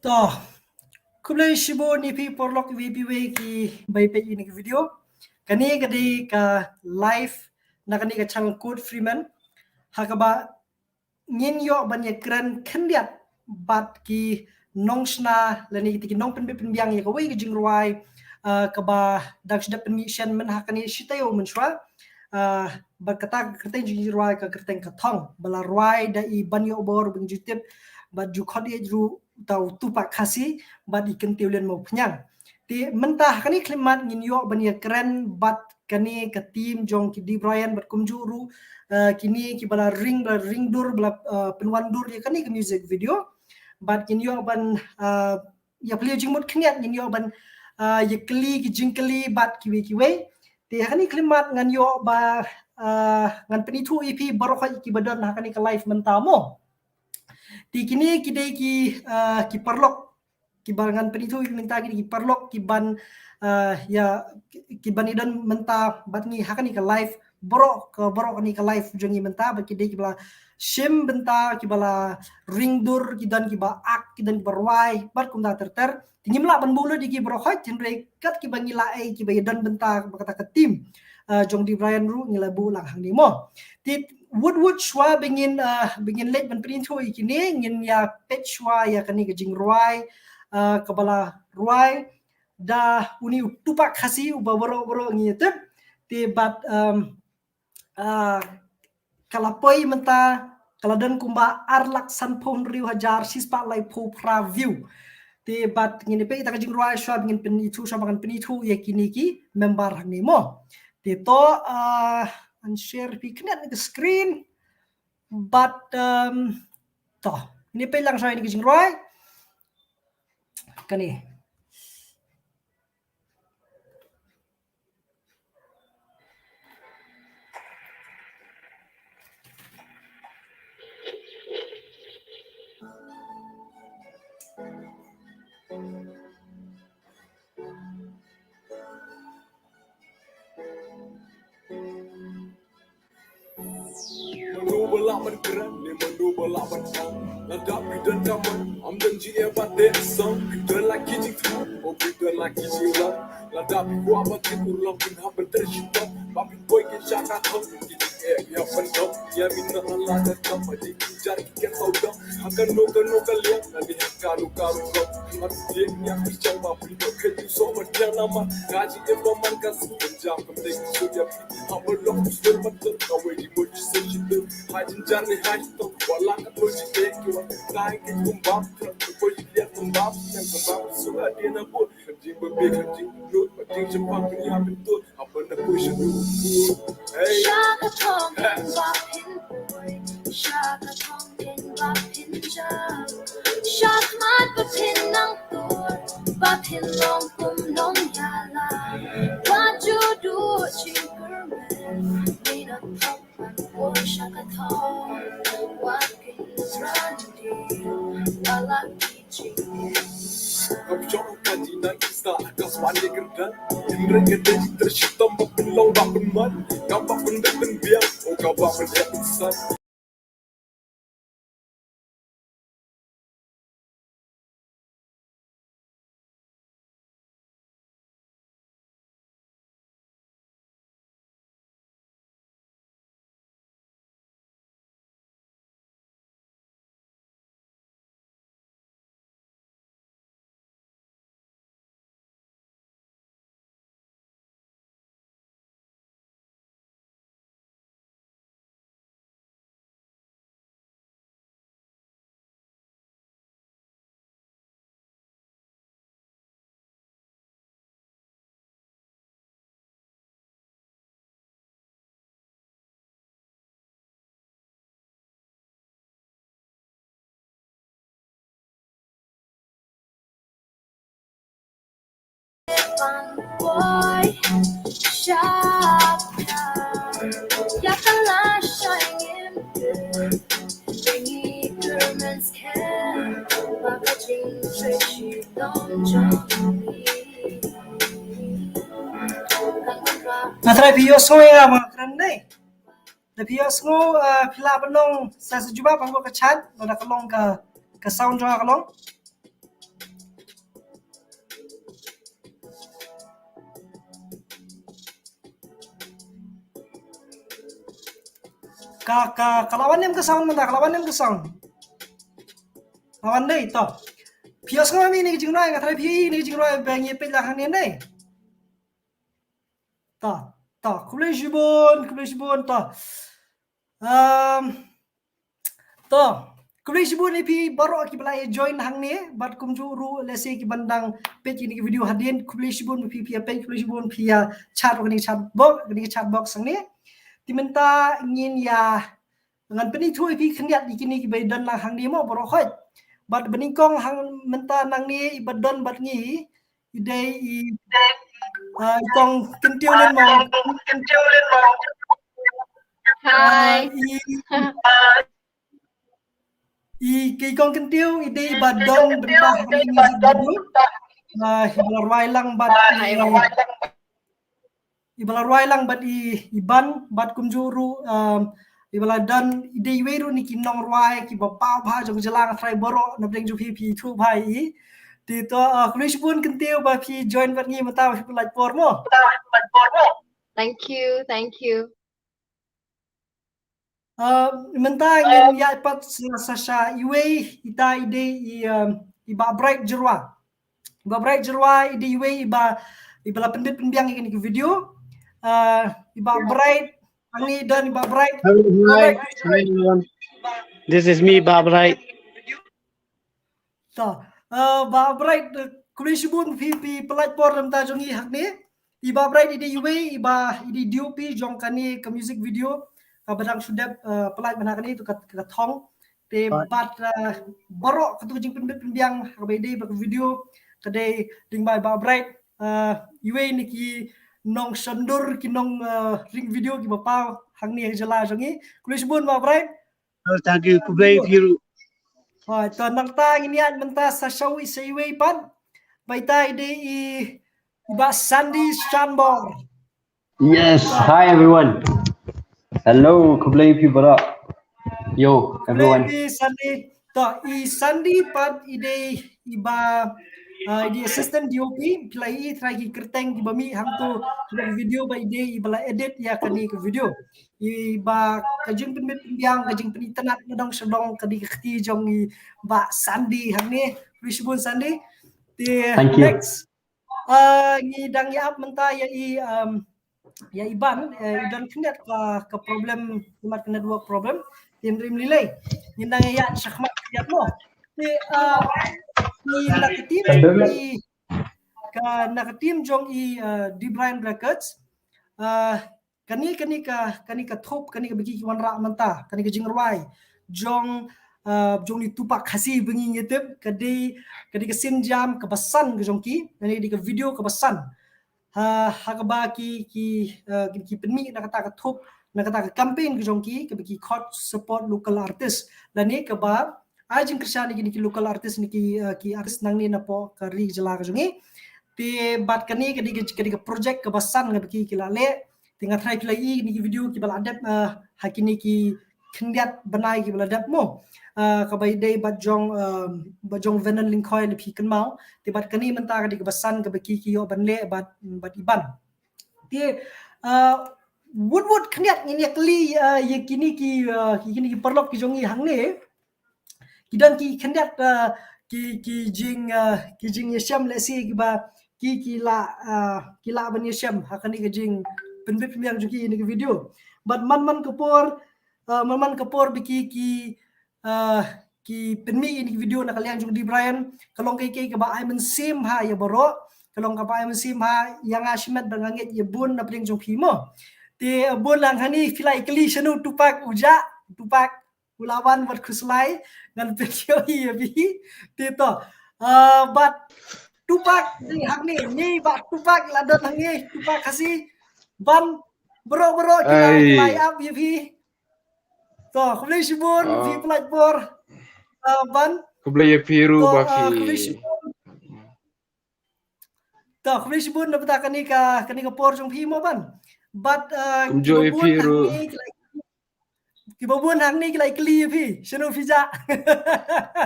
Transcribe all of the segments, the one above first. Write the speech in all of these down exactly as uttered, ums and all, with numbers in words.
To, khublei shibun ïa phi paralok iwei pa iwei ki ba ïa peit ïa kane ka video. Kane ka dei ka live na kane ka channel Code Freeman. Ha kaba ngin ïoh ban ïakren khyndiat bad ki nongshna lane kita ki nongpynbeit pynbiang ïa kawei ka jingrwai, ah, kaba dang shu dep pynmih shen mynta ha kane shi taïew mynshuwa. Ah, bad kata ka kyrteng jingrwai ka kyrteng Ka Thong ba la rwai da i Banïohbor Bangjutip bad ju khot ïa ruh uta u Tupac Khasi bad i Kyntiew Lin Mawphniang. Te mynta ha kane ka khyllipmat ngin ïoh ban ïakren bad kane ka team jong ki Dee Bryant bad kumjuh ruh, eh, kine kiba la ring, ba la ring dur, ba la, eh, pynwan dur ïa kane ka music video. Bad ngin ïoh ban, eh, ïa plie jingmut khyndiat, ngin ïoh ban, eh, ïa kylli ki jingkylli bad kiwei kiwei. Te ha kane ka khyllipmat ngan ïoh ba, eh, ngan pynithuh ïa phi baroh kiba don ha kane ka live mynta mo. Te kine ki dei ki, eh, ki paralok kiba ngan pynithuh ïa mynta, ki dei ki paralok kiban, eh, ïa, kiban ïadon mynta bad ngi ha kane ka live, baroh ka, baroh kane ka live jong ngi mynta, bad ki dei kiba la shim bynta, kiba la ring dur, ki don kiba act, ki don kiba rwai bad kumta ter ter. Te ngim lah ban buh lut ïa ki baroh, hynrei kat kiba ngi la ai, kiba ïadon bynta bad kata ka team, eh, jong Dee Bryant ruh ngi la buh lang hangne mo. Te wut wut shuwa ba ngin, eh, ba ngin leit ban pynithuh ïa kine, ngin ïa peit shuwa ïa kane ka jingrwai, eh, kaba la rwai da une u Tupac Khasi uba baroh baroh ngi ïatip. Te bad, em, ah, ka la poi mynta, ka la don kumba ar lak sanphew hynriew hajar shispah laiphew phra view. Te bad ngin ïa peit ïa ka jingrwai shuwa ba ngin pynithuh, shuwa ba ngan pynithuh ïa kine ki member hangne mo. Te to, ah, ngan share ïa phi khyndiat ïa ka screen. Bad, em, to, ngin ïa peit lang shuwa ïa kane ka jingrwai. Kane. Mano ba lah ban kren ne mano ba lah ban ong? Lada phi don ka mon, ym don jingeh ba dei song. Phi don la ki jingthmu, oh phi don la ki jinglang. Lada phi kwah ba kin urlong, phin hap ban trei shitom. Ba phin poi kin sha ka thong, ki jingeh ïa ban dom. Ïa mi na la da kam ba jingjar ki ken saw dom. Ha kano kano ka liang, na ni ha kano kano ka liang. Mat dien ïa phi chang ba phin dok khet ïa so ba dien na mat. Ka jingeh ba man ka sing jam kam dei ki shu ïa phi. Haba long shu ban tong kawei di mo ji se ji tong. Hai jin jar ni hai tong. Wala ka tong ji te ki wan. Kai ki kum bam tong. Ko ji liat kum bam. Yang kum bam. Su ka di na bot. Kan jing ba be kan jing lut. Ba jing jempang kan ya bentuk. Haba na ko shu du. Hey. Sha ka tong ba phin poi. Sha ka tong ba phin jam. Shakhmat ba phin nang tur. Ba phin long kum nongïalam. Wat ju duh jingkyrmen. Ni na thok ban poi sha ka thok. Wat phin ran dien. Wala ki jingeh. Kam shong ka jingeh na ki sta ka sman ïa kyrdan. Hynrei ka dei ter shitom ba pynlong ba pynman. Kaba pyndep pynbiang. Oh kaba pyndep pynsan. Nga trai phi ïohsngew ïa nga ba nga kren dei. Da phi ïohsngew, eh, phi lah ban ong sa sa jubab hapoh ka chat, lada ka long ka, ka sound jong nga ka long. Ka, ka, ka la wan ne em ka sound mynta, ka la wan ne em ka sound. La wan dei, to. Phi ïohsngew ïa kane ka jingrwai, nga tharai phi ïohi ïa kane ka jingrwai ba ngi peit lang hangne ne. To, to, khublei shibun, khublei shibun, to. Um, to, khublei shibun ïa phi baroh kiba la ïa join hangne, bad kumjuh ruh lehse kiban dang peit ïa kane ka video hadien, khublei shibun phi, phi ïa peit, khublei shibun phi ïa chat, kane ka chat box, kane ka chat box hangne. Te mynta ngin ïa, ngan pynithuh ïa phi khyndiat ïa kine kiba ïa don lang hangne mo baroh khoit. Bad ba nyngkong hang mynta nangne iba don bad ngi, i dei i, ah, i Kong Kyntiew Lynmong. Hi. Ah, i, i, i Kong Kyntiew i dei iba don bynta ha kane ka music video. Ah, iba la rwai lang bad i, iba la rwai lang bad i, i Ban, bad kumjuh ruh, um, iba la don, i dei iwei ruh na ki nongrwai kiba paw bha jong ka jylla, nga tharai baroh na pdeng jong phi phi ithuh bha ïa i. Te to, uh, khublei shibun Kyntiew ba phi join bad ngi mynta, ba phi pynlait por mo. Thank you, thank you. Uh, mynta ngin ïaid pat sa, sa sha iwei, ita i dei i, um, i Bah Bright Jyrwa. I Bah Bright Jyrwa i dei iwei iba, iba la pynbit pynbiang ïa kane ka video. Uh, i Bah Bright, hangne i don i Bah Bright. Hello, hi. Hi, everyone. This is me, Bah Bright. To, uh, Bah Bright, uh, khublei shibun phi, phi pynlait por na ka bynta jong ngi hangne. I Bah Bright i dei iwei iba i dei D O P jong kane ka music video kaba dang shu dep, uh, pynlait mynta kane, to ka, ka thong. Te bad, uh, baroh katu ka jingpynbit pynbiang kaba i dei bad ka video ka dei lyngba i Bah Bright, uh, iwei na ki nongshondur, ki nong, uh, ring video kiba paw hangne ha ka jylla jong ngi. Khublei shibun Bah Bright. Oh, thank you. Khublei ïa phi ruh. Hooid, to nangta ngin ïaid mynta sa sha iwei, sa iwei pat. Ba ita i dei i, i Bah Sandy Shanbor. Yes, hi everyone. Hello, khublei ïa phi baroh. Yo, everyone. Khublei ïa phi Sandy. To, i Sandy pat i dei iba, uh, i dei assistant D O P, phi la ïohi trai ki kyrteng kiba mih hangto, kiba video ba i dei iba la edit ïa kane ka video. Iba ka jingpynbit pynbiang, ka jingpynitynnad na dong sha dong ka dei ka kti jong i Bah Sandy hangne. Khublei shibun Sandy. Te next, uh, ngi dang ïa ap mynta ïa i, um, ïa i Ban, eh, i don khyndiat ka, ka problem, imat ka network problem. Te ym rim lei lei. Ngin dang ïa shakhmat khyndiat mo. Te, uh, ngi na ka team i, ka na ka team jong i, uh, D Brian Records. Uh, Kane, kane ka, kane ka thup, kane kaba ki, ki wanrah mynta, kane ka jingrwai jong, uh, jong i Tupac Khasi ba ngi ngi tip, ka dei, ka dei ka sienjam kaba san ka jong ki, kane ka dei ka video kaba san. Ha, ha kaba ki, ki, uh, ki, ki pynmih na kata ka thup, na kata ka campaign ka jong ki, kaba ki khot support local artist. Lane kaba ai jingkyrshan ïa kine ki local artist, ne ki, uh, ki artist nangne napoh ka ri jylla ka jong ngi. Te bad kane ka dei ka, ka dei ka project kaba san kaba ki, ki la leh. Te nga tharai phi la ïohi kine ki video kiba la dep, uh, ha kine ki khyndiat bnai kiba la dep mo. Uh, kaba ïadei bad jong, um, bad jong Venon Lyngkhoi, lada phi kynmaw. Te bad kane mynta ka dei kaba san kaba ki, ki ïoh ban leh bad, bad i Ban. Te, uh, wut wut khyndiat ngin ïa kylli, uh, ïa kine ki, uh, ïa kine ki paralok ki jong ngi hangne. Ki don ki khyndiat, uh, ki, ki jing, uh, ki jingïashem lehse kiba ki, ki la, uh, ki la ban ïashem ha kane ka jingpynbit pynbiang jong ki ïa kane ka video. Bad man man ka por, uh, man man ka por ba ki, ki, uh, ki pynmih ïa kane ka video na ka liang jong D Brian, ka long kaei kaei kaba ai mynsiem ha ïa baroh, ka long kaba ai mynsiem ha ïa nga shimet ba nga ngeit ïa bun na pdeng jong phi mo. Te, uh, bun lang hangne phi la ïa kylli shano u Tupac u jah, u Tupac u la wan bad khuslai, ngan pynshoi ïa phi. Te to, uh, bad Tupac, ni hangne, ni Bah Tupac la don hangne, Tupac Khasi, Ban, baroh baroh ki la, ki la ïa ap ïa phi. To, khublei shibun, phi pynlait por. Uh, Ban. Khublei ïa phi ruh, to, Bah, uh, phi. Khublei shibun. To, khublei shibun na bynta kane ka, kane ka por jong phi mo Ban. Bad, uh, kumjuh ïa phi ruh. Kiba bun hangne ki la ïa kylli ïa phi, shano phi jah.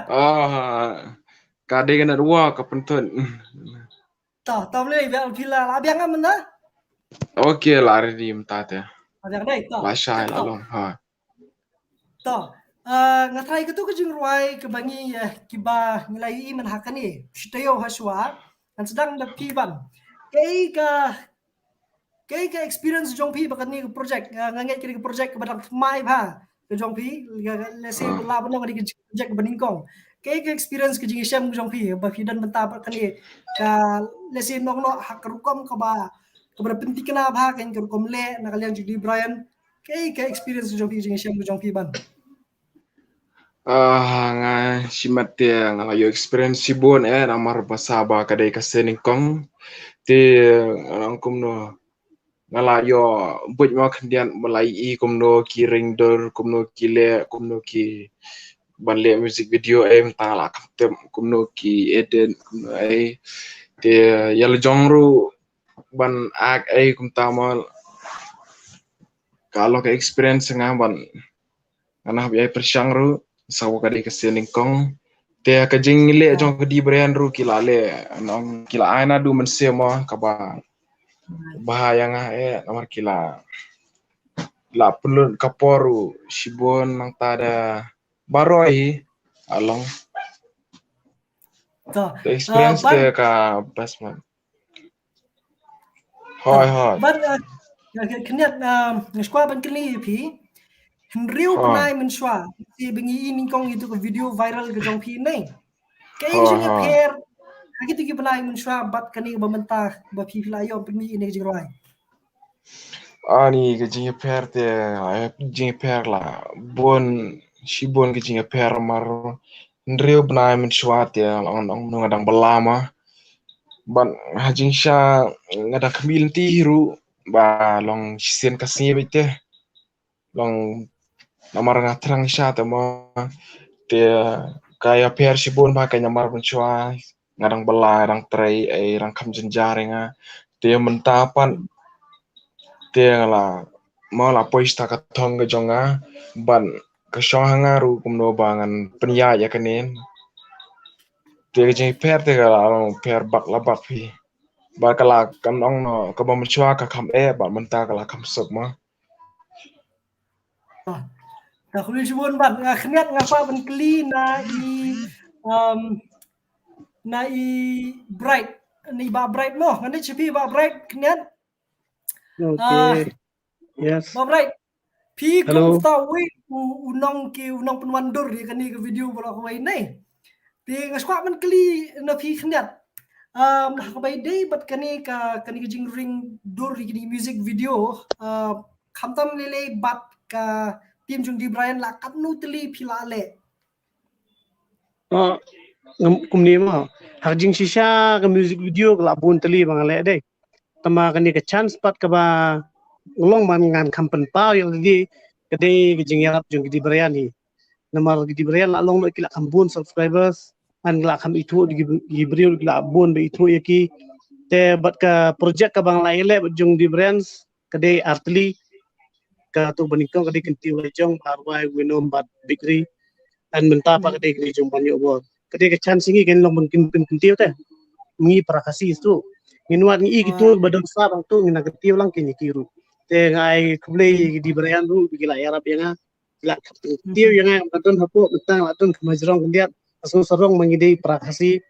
Ah, ka dei ka network ka pynthut. To, to, ym lei, biang phi la, la biang ngam mynta? Okay, la ready mynta te. La biang dei, to. La shai la long, ha. To, uh, nga tharai katu ka jingrwai kaba ngi, uh, kiba ngi la ïohi mynta kane. Shi taïew ha shuwa, ngan sdang da phi ban. Kaei ka, kaei ka experience jong phi ba kane ka project, uh, nga ngeit kane ka project kaba dang thymmai bha ka jong phi, ka, ka, lehse la ban ong kane ka project kaba nyngkong. Kaei ka experience ka jingshem ka jong phi ba phi don mynta ba kane ka, lehse nong noh ha ka rukom kaba, kaba da pynthikna bha ka rukom leh na ka liang jong Dee Bryant. Kaei ka experience jong phi, jingshem jong phi ban? Ah, nga shimet te nga la ïoh experience shibun eh, namar ba sa ba ka dei ka sien nyngkong. Te nga ong kumno, nga la ïoh buit ma khyndiat ba la ïohi kumno ki ring dur, kumno ki leh, kumno ki ban leh music video eh, mynta la kham tip kumno ki edit, kumno eh. Te ïa la jong ruh ban act eh kumta ma ka long ka experience nga ban nga hap ïa pyrshang ruh sa ka dei ka sien nyngkong. Te ka jingleh jong ka Dee Bryant ruh ki la leh, nong ki la ai naduh mynsiem ma kaba bha ïa nga eh, namar ki la, la pynlut ka por ruh shibun nangta da baroh hi along. To, ka experience uh, te ka best man. Hoi, hoi. Ban, uh, khyndiat, uh, nga sngewkwah ban kylli ïa phi. Hynriew bnai mynshuwa, te ba ngi i nyngkong ïa tu ka video viral ka jong phi ne. Kaei ka jingïapher ha kitu ki bnai mynshuwa bad kane ba mynta ba phi la ïoh pynmih ïa kane ka jingrwai? Ani ka jingïapher te, eh, jingïapher la bun, shibun ka jingïapher mar hynriew bnai mynshuwa te, ong ong nga dang bylla ma. Ban ha jingshisha nga dang khmih lynti hi ruh ba long shisien ka sngi beit te. Long namar nga thrang shisha te ma, te ka ïapher shibun ba ka namar mynshuwa nga dang bylla, dang trei, eh, dang kham jynjar nga. Te mynta pat te nga la, ma la poi sha ka thong ka jong nga, ban ka shong ha nga ruh kumno ba ngan pynïaid ïa kane. Te ka jingpher te ka la long pher bak la bak phi. Ba ka la kan ong no kaba mynshuwa ka kham eh, ba mynta ka la kham suk ma. Ka kuli shibun ban, nga khyndiat nga kwah ban kylli na i, um, na i Bright, na i Bah Bright mo, ngan ïa phi Bah Bright khyndiat. Okay. Yes. Bah Bright, phi kum uta uwei u nong ki, u nongpynwan dur ïa kane ka video ba la kwai ne. Te nga sngewkwah ban kylli na phi khyndiat. Um, ha kaba ïadei bad kane ka, kane ka jingring dur ïa kane music video, uh, khamtam lei lei bad ka team jong Dee Bryant la katno tylli phi la leh? Oh, kumne ma, ha ka jingshisha ka music video ka la bun tylli ba nga leh dei. Tangba kane ka chance pat kaba long ba ngan kham pynpaw ïa lade ka dei ka jingïarap jong ki Dee Bryant hi. Namar ki Dee Bryant la long noh ki la kham bun subscribers, ngan la kham ithuh ki briew ki la bun ba ithuh ïa ki. Te bad ka project kaba nga la ïaleh bad jong Dee Bryant ka dei artylli, katu ba nyngkong ka dei Kyntiew Lajong, ba rwai Winom bad Big Ri. Ngan mynta pat ka dei ka dei jong Ban Ïoh Bor. Ka dei ka chance ngi kan long ban kin pyn kyntiew te. Ngi para Khasi tu. Ngin wad ngi i kitu ba don sa bang tu ngin kyntiew lang kin ki ruh. Te nga ai khublei ki Dee Bryant ruh ki la ïarap ïa nga. La kyntiew ïa nga ba don hapoh mynta la don kham jrong khyndiat. Asu sarong ma ngi dei para Khasi.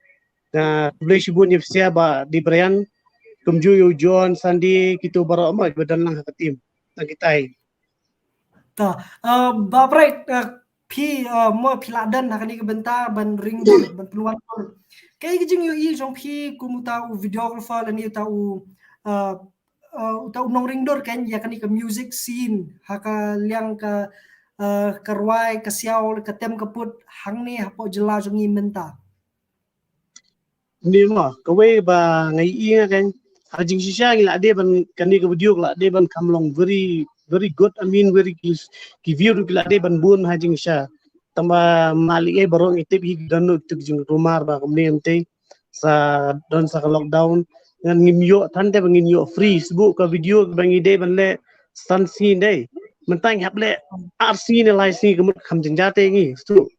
Nga khublei shibun ïa phi sha Bah Dee Bryant. Kumjuh ïa u John, Sandy, kitu baroh ma ba don lang ha ka team. Tang kitai. Ta, uh, Bah Bright, uh, phi, uh, mo phi la don ha kane ka bynta ban ring dur, ban pynwan dur. Kaei ka jingïohi jong phi kum uta u videographer lane uta u, uh, uh, uta u nongring dur kan ïa kane ka music scene ha ka liang ka, uh, ka rwai, ka siaw, ka tem ka put hangne hapoh jylla jong ngi mynta? Ni ma, kawei ba nga ïohi nga kan, ha jingshisha ngi la dei ban kane ka video la dei ban kham long very, very good, I mean very ki, ki view ki la dei ban bun ha jingshisha. Tangba mali ei baroh ngi tip hi don tu jingrumar ba kumne ym tei sa don sa ka lockdown. Ngan ngim ïoh than te ba ngin ïoh free sbu ka video ba ngi dei ban leh san sngi dei. Mynta ngi hap leh ar sngi ne lai sngi ka mut kham jynjar te ngi. So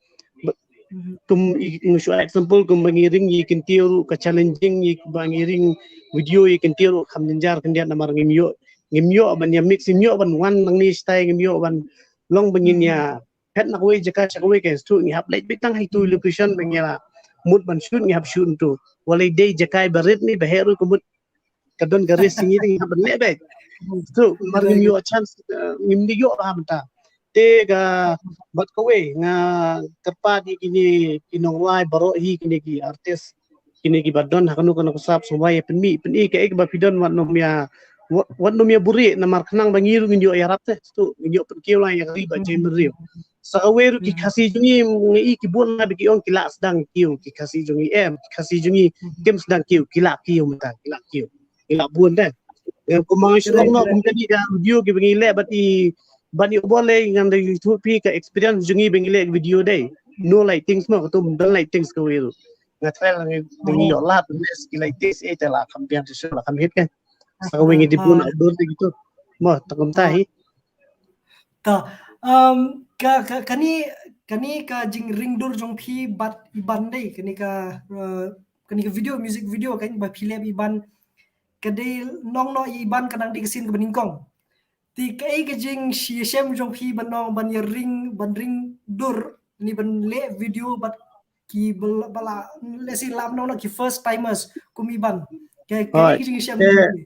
kum i ngi shu example kum ba ngi ring i kyntiew ruh ka challenging i ba ngi ring video i kyntiew ruh kham jynjar khyndiat namar ngim ïoh, ngim ïoh ban ïa mix, ngim ïoh ban wan nangne shatai, ngim ïoh ban long ba ngin ïa phet na kawei jaka sha kawei, ka sdang ngi hap leit beit tang ha itu location ba ngi la mut ban shoot, ngi hap shoot itu. Wat la dei jaka ba rit ne ba heh ruh, ka mut ka don ka risk, ngi dang hap ban leh beit. Sdang mar ngim ïoh chance, eh, ngim ïoh ba mynta. Te ka bad kawei nga kyrpad ïa kine ki nongrwai baroh hi, kine ki artist, kine kiba don ha kano kano ka sap, sngewbha ïa pynmih, pynmih kaei kaba phi don, wat nym ïa, wat, wat nym ïa buhrieh, namar khnang ba ngi ruh ngin ïoh ïarap te. Sdang ngin ïoh pynkiew lang ïa ka ri bad jaitbynriew. Sa kawei ruh ki Khasi jong ngi, ngi i ki bun na ba ki ong ki lah sdang kiew, ki Khasi jong ngi em, ki Khasi jong ngi kim sdang kiew, ki lah kiew mynta, ki lah kiew, ki lah bun te. Em, kumba nga shu ong noh, kum kane ka video kiba ngi leh bad i Ban Ïoh Bor, lei ngan da ïathuh phi ka experience jong ngi ba ngi leh video dei. No lightings mo, kato don lightings kawei ruh. Nga try lang ba ngi ïoh lad, leh ki lightings eh te la kham biang te shu la kham hit kan. Sa kawei ngi dei bun outdoor te kito. Mo, tang kumta hi. Ta, um, ka, ka, kane, kane ka jingring dur jong phi bad i Ban dei, kane ka, uh, kane ka video, music video kan ba phi leh i Ban, ka dei nong noh i Ban ka dang dei ka sien kaba nyngkong. Te kaei ka jingshisha jong phi ban nong ban ïa ring, ban ring dur, ne ban leh video bad ki ba la, ba la, let's say, lam nong noh ki first timers kum i Ban. Ka, kaei ka jingshisha jong phi?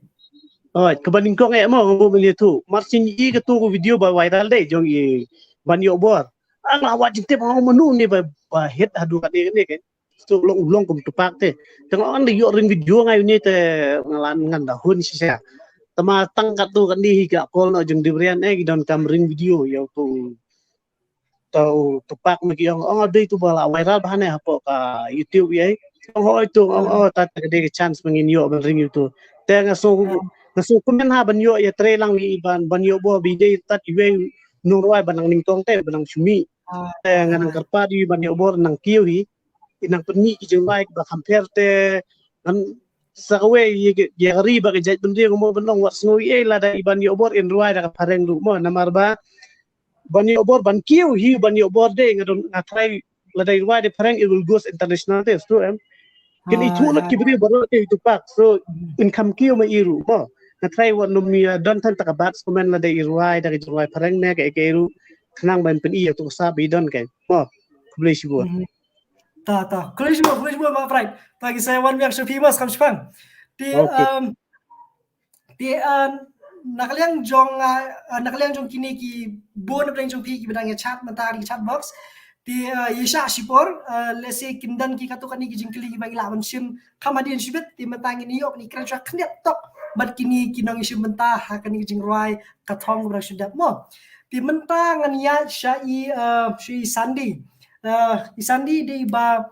Oi, kaba nyngkong eh mo, nga buh mynta tu. Mar shu i kato ka video ba viral dei jong i Ban Ïoh Bor. Nga la wad jingtip, nga ong mano ne ba, ba hit haduh katne katne kan. Sdang long, long kum Tupac te. Te nga ong ngan da ïoh ring video nga ïa une te, nga la ngan da hun shisha. Te ma tang katto katne hi ka call noh jong Deibrian eh, ki donkam ring video ïa uto, uto Tupac, ma ki ong, ong dei uto ba la viral bha ne hapoh ka YouTube ïa. Ong hooid to, ong, oh, ta, ta ka dei ka chance ba ngin ïoh ban ring ïa uto. Te nga sngew, nga sngew kumne ha ban ïoh ïatrei lang ïa i Ban, Ban Ïoh Bor ba i dei tat iwei i nongrwai ba nang nyngkong te, ba nang shu mih. Te nga nang kyrpad ïa i Ban Ïoh Bor nang kiew hi, i nang pynmih ki jingrwai ba kham pher te, ngan sa kawei ïa ka, ïa ka ri bad ka jaitbynriew, mo, ban long wat sngew ei lada i Ban Ïoh Bor in rwai da ka phareng ruh mo, namar ba Ban Ïoh Bor ban kiew hi, Ban Ïoh Bor dei, nga don, nga try lada i rwai da phareng it will goes international te, sdang em. Kin ithuh lut ki briew baroh te i Tupac, so in kham kiew ma i ruh mo. Nga try wat nym ïa don tang ta ka bad smen lada i rwai da ka jingrwai phareng ne kaei kaei ruh, khnang ban pyni ïa uto ka sap ba i don kan mo. Khublei shibun. Ta, ta. Khublei shibun, khublei shibun, ma Bright. Ta, ki sa wan biang sha phi mo, skam shipang. Te, um, te, uh, na ka liang jong, uh, uh, na ka liang jong kine ki bun na pdeng jong phi kiba dang ïa chat mynta ha ka chat box. Te, uh, ïa shah shipor, uh, let's say kin don ki katto katne ki jingkylli kiba ngi lah ban shim kham hadien shibit, te mynta ngin ïoh ban ïakren shuwa khyndiat tok bad kine ki nongïashim bynta ha kane ka jingrwai Ka Thong Kaba Dang Shu Dep mo. Te mynta ngan ïaid sha i, uh, sha i Sandy. Uh, i Sandy dei ba,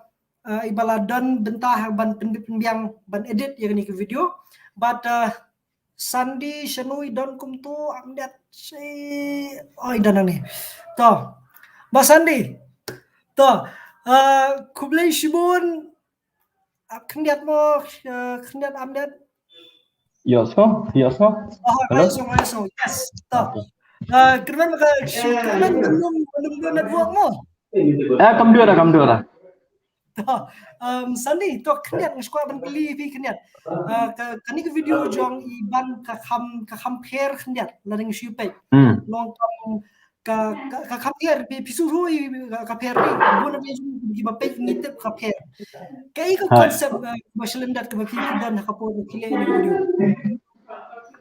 uh, i ba la don bynta ha ban pyn-, pynbiang ban edit ïa kane ka video. Bad, uh, Sandy shano i don kumto, ym dei shi, oh, i don hangne. To. Bah Sandy. To. Uh, khublei shibun. Ap khyndiat mo, uh, khyndiat ym dei. Yes, no? Yes, no? Oh, hello? Yes, no, yes, no. Yes. To. Okay. Uh, kyrmen ka shu, kyrmen ka lum, lum network mo. Eh, kam dua dah, kam dua dah. To, um, Sandy, to khyndiat, nga sngewkwah ban kylli phi khyndiat. Uh, ka, kane ka video jong i Ban ka kham, ka kham pher khyndiat, la dang shu peit. Hmm. Long kam ka, ka, ka kham pher, phi, phi shu ruh i ka, ka pher ni. Bun na phi shu ki ba peit ngi tip ka pher. Kaei ka concept, uh, ba shalyndet kaba phi, phi don ha ka por ba phi leh ïa kane ka video?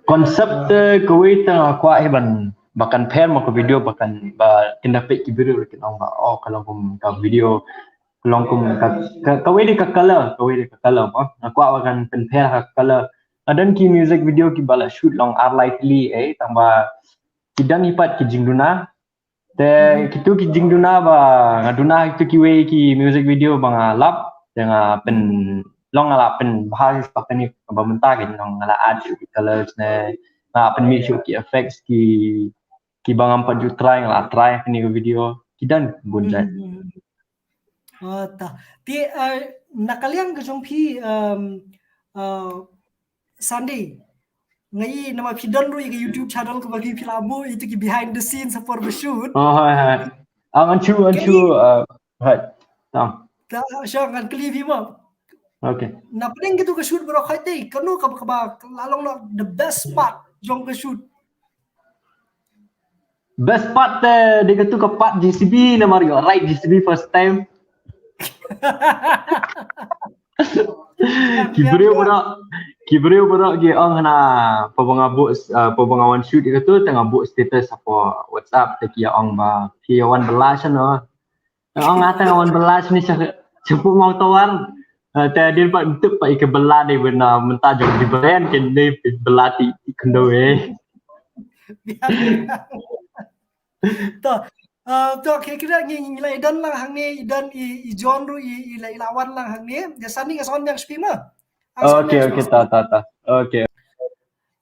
Concept, eh, kawei te nga kwah hi ban, ba kan pher mo ka video, ba kan, ba kin da peit ki video kin ong ba, oh, ka long kum ka video, ka long kum ka, ka, kawei de ka color, kawei de ka color mo. Nga kwah ba kan pynpher ha ka color. Nga don ki music video kiba la shoot long ar lai tylli, eh, tang ba ki don hi pat ki jingduna. Te kitu ki jingduna ba nga duna kitu kiwei ki music video ba nga lap, te nga pynlong, nga la pynbha shuh kane ba mynta ki long, nga la add shuh ki colors ne, nga la pynmih shuh ki effects ki, kiba ngam pat ju try, nga la try kane ka video, ki don bun jait. Hmm, hmm, hmm. Oh, ta. Te, uh, na ka liang ka jong phi, um, uh, Sandy, nga i namar phi don ruh ïa ka YouTube channel kaba phi, phi la buh ïa ki behind the scenes ha por ba shoot. Oh, hai, hai. Ah, ngan shu, ngan shu, uh, hai. Tang. Ta, shu ngan kylli phi mo. Okay. Na pdeng kitu ka shoot baroh khoit te, kano kaba, kaba la long noh the best part jong ka shoot? Best part te dei katu ka part J C B namar ïoh ride J C B first time. Ki briew baroh, ki briew baroh ki ong hana, pa ba nga buh, uh, pa ba nga wan shoot ïa katu te nga buh status hapoh WhatsApp te ki ong ba phi ïa wan bylla shano. Ong nga te nga wan bylla shane sha, sha Pukmawtawar. Uh, te hadien pat mynta pat ïa ka bylla dei ban, uh, mynta jong Dee Bryant kane bylla ti, ti khyndew eh. To, uh, to, okay, kira ngi, ngi la i don lang hangne, i don i, i John ruh i, i la, i la wan lang hangne. Ïa sani nga sa wan biang sha phi ma. Nga sa wan Okay, biang sha okay, phi. Ta, ta, ta. Okay.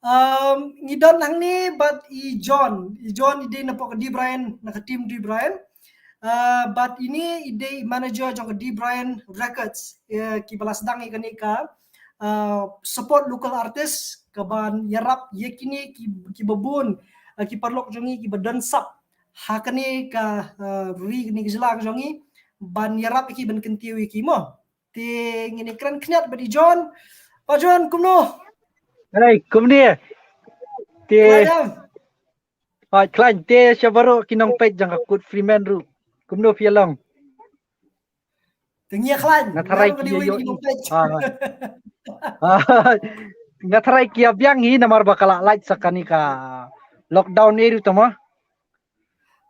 Um, ngi don hangne bad i John. I John i dei na pok Dee Bryant, na ka team Dee Bryant. Uh, bad ine i dei manager jong ka Dee Bryant Records. Uh, ki ba la sdang ïa kane ka, uh, support local artist, ka ban ïarap ïa kine ki, ki ba bun, uh, ki paralok jong ngi ki ba don sap ha kane ka, uh, ri kane ka jylla ka jong ngi, ban ïarap ïa ki ban kyntiew ïa ki mo. Te ngin ïa kren khyndiat bad i John. Pa John, kumno? Hey, kumne? Te Khlaiñ em? Hoi, khlaiñ te sha baroh ki nongpeit jong ka Kut Freeman ruh. Kumno phi ïa long? Te ngi ïa khlaiñ. Nga tharai ki ïa ïohi. Nga tharai ki ïa biang hi namar ba ka la lait sa kane ka lockdown eh ruh tama.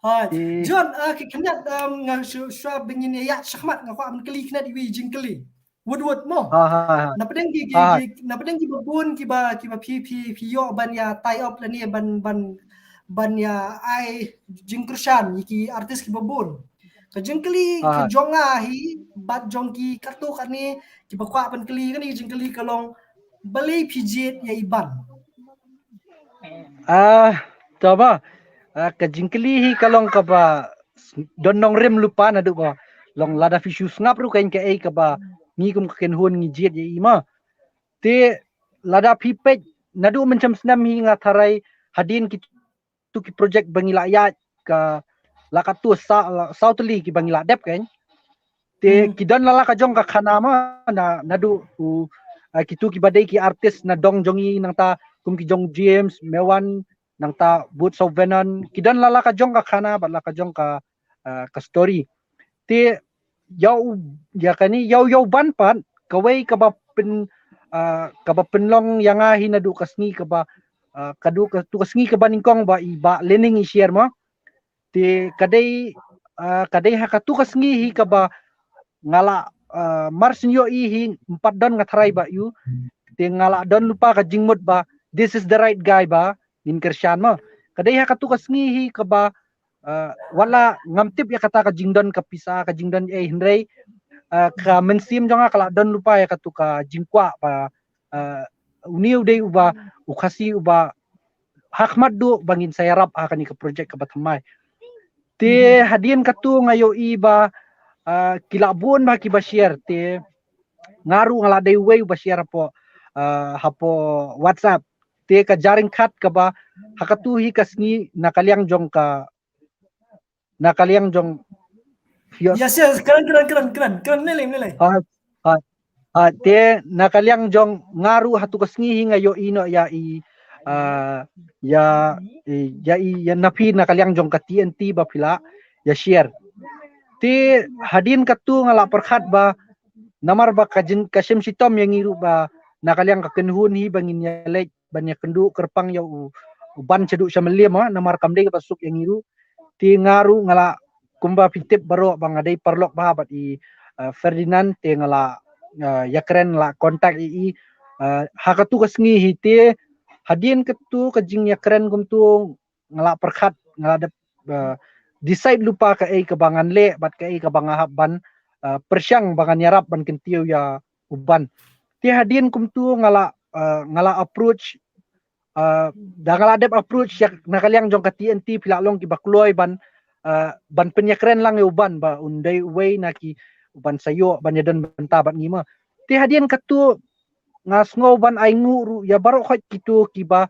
Hoi. John, uh, ki khyndiat, um, nga shu, shu ba ngin ïa shakhmat nga kwah ban kylli khyndiat iwei i jingkylli. Wut wut mo. Ha, ha, ha. Na pdeng ki, ki, ha, ha, ki, na pdeng ki ba bun ki ba, ki ba phi, phi, phi ïoh ban ïa tie up lane ban, ban, ban ïa ai jingkyrshan ïa ki artist ki ba bun. Ka jingkylli, ha, ka jong nga hi bad jong ki katto katne ki ba kwah ban kylli kane ka jingkylli ka long balei phi jied ïa i Ban. Ah, to ba. Ah, ka jingkylli hi ka long kaba don nongrim lypa naduh ba long lada phi shu sngap ruh ka ïing ka ei kaba ngi kum ka kynhun ngi jied ïa i ma. Te lada phi peit naduh mynshem snem hi nga tharai hadien kitu ki project ba ngi la ïaid ka la katu sa, la saw tylli ki ba ngi la dep kan. Te ki don la la ka jong ka khana ma na, naduh u, ah, kitu ki ba dei ki artist na dong jong i nangta kum ki jong James, Mewan, nangta Boots of Vernon, ki don la la ka jong ka khana bad la ka jong ka, ah, ka story. Te ïa u, ïa kane, ïa u, ïa u Ban pat, kawei kaba pyn, ah, kaba pynlong ïa nga hi naduh ka sngi kaba, ah, kadu katu ka sngi kaba nyngkong ba i Bah Lening i share ma. Te ka dei, ah, ka dei ha katu ka sngi hi kaba nga la, ah, mar syn ïohi hi ym pat don nga tharai ba ïoh. Te nga la don lypa ka jingmut ba this is the right guy ba ngin kyrshan ma. Ka dei ha katu ka sngi hi kaba, ah, wat la ngam tip ïa kata ka jingdon ka pisa ka jingdon ei hynrei, ah, ka mynsiem jong nga ka la don lypa ïa katu ka jingkwah ba, ah, une u dei uba u Khasi uba ha khmat duh ba ngin sa ïarap ha kane ka project kaba thymmai. Te hadien katu nga ïohi ba, ah, ki la bun ba ki ba share te nga ruh nga la dei uwei uba share hapoh, ah, hapoh WhatsApp. Te ka jaring khat kaba ha katu hi ka sngi na ka liang jong ka, na ka liang jong. Yes, yes, kren, kren, kren, kren, kren, lei lei, lei lei. Ha, ha, ha, te na ka liang jong nga ruh hatu ka sngi hi nga ïohi noh ïa i, ah, ïa, i, ïa i, ïa na phi na ka liang jong ka T N T ba phi la ïa share. Te hadien katu nga la pyrkhat ba namar ba ka jin, ka shim shitom ïa ngi ruh ba na ka liang ka kynhun hi ba ngin ïa leit ban ïa kynduh kyrpang ïa u, u Ban shaduh sha Mylliem ha, namar kam dei kaba suk ïa ngi ruh. Te nga ruh nga la kumba phi tip baroh ba nga dei paralok bha bad i, ah, Ferdinand te nga la, ah, ïa kren la contact ïa i, ah, ha katu ka sngi hi te hadien katu ka jingïakren kumtu nga la pyrkhat nga la dep, ah, decide lypa kaei kaba ngan leh bad kaei kaba nga hap ban, ah, pyrshang ba ngan ïarap ban kyntiew ïa u Ban. Te hadien kumtu nga la, ah, nga la approach, ah, da nga la dep approach ïa na ka liang jong ka T N T phi la long kiba kloi ban, ah, ban pynïakren lang ïa u Ban ba un dei uwei na ki u Ban sa ïoh ban ïadon bynta bad ngi ma. Te hadien katu nga sngew ban ainguh ruh ïa baroh khoit kitu kiba,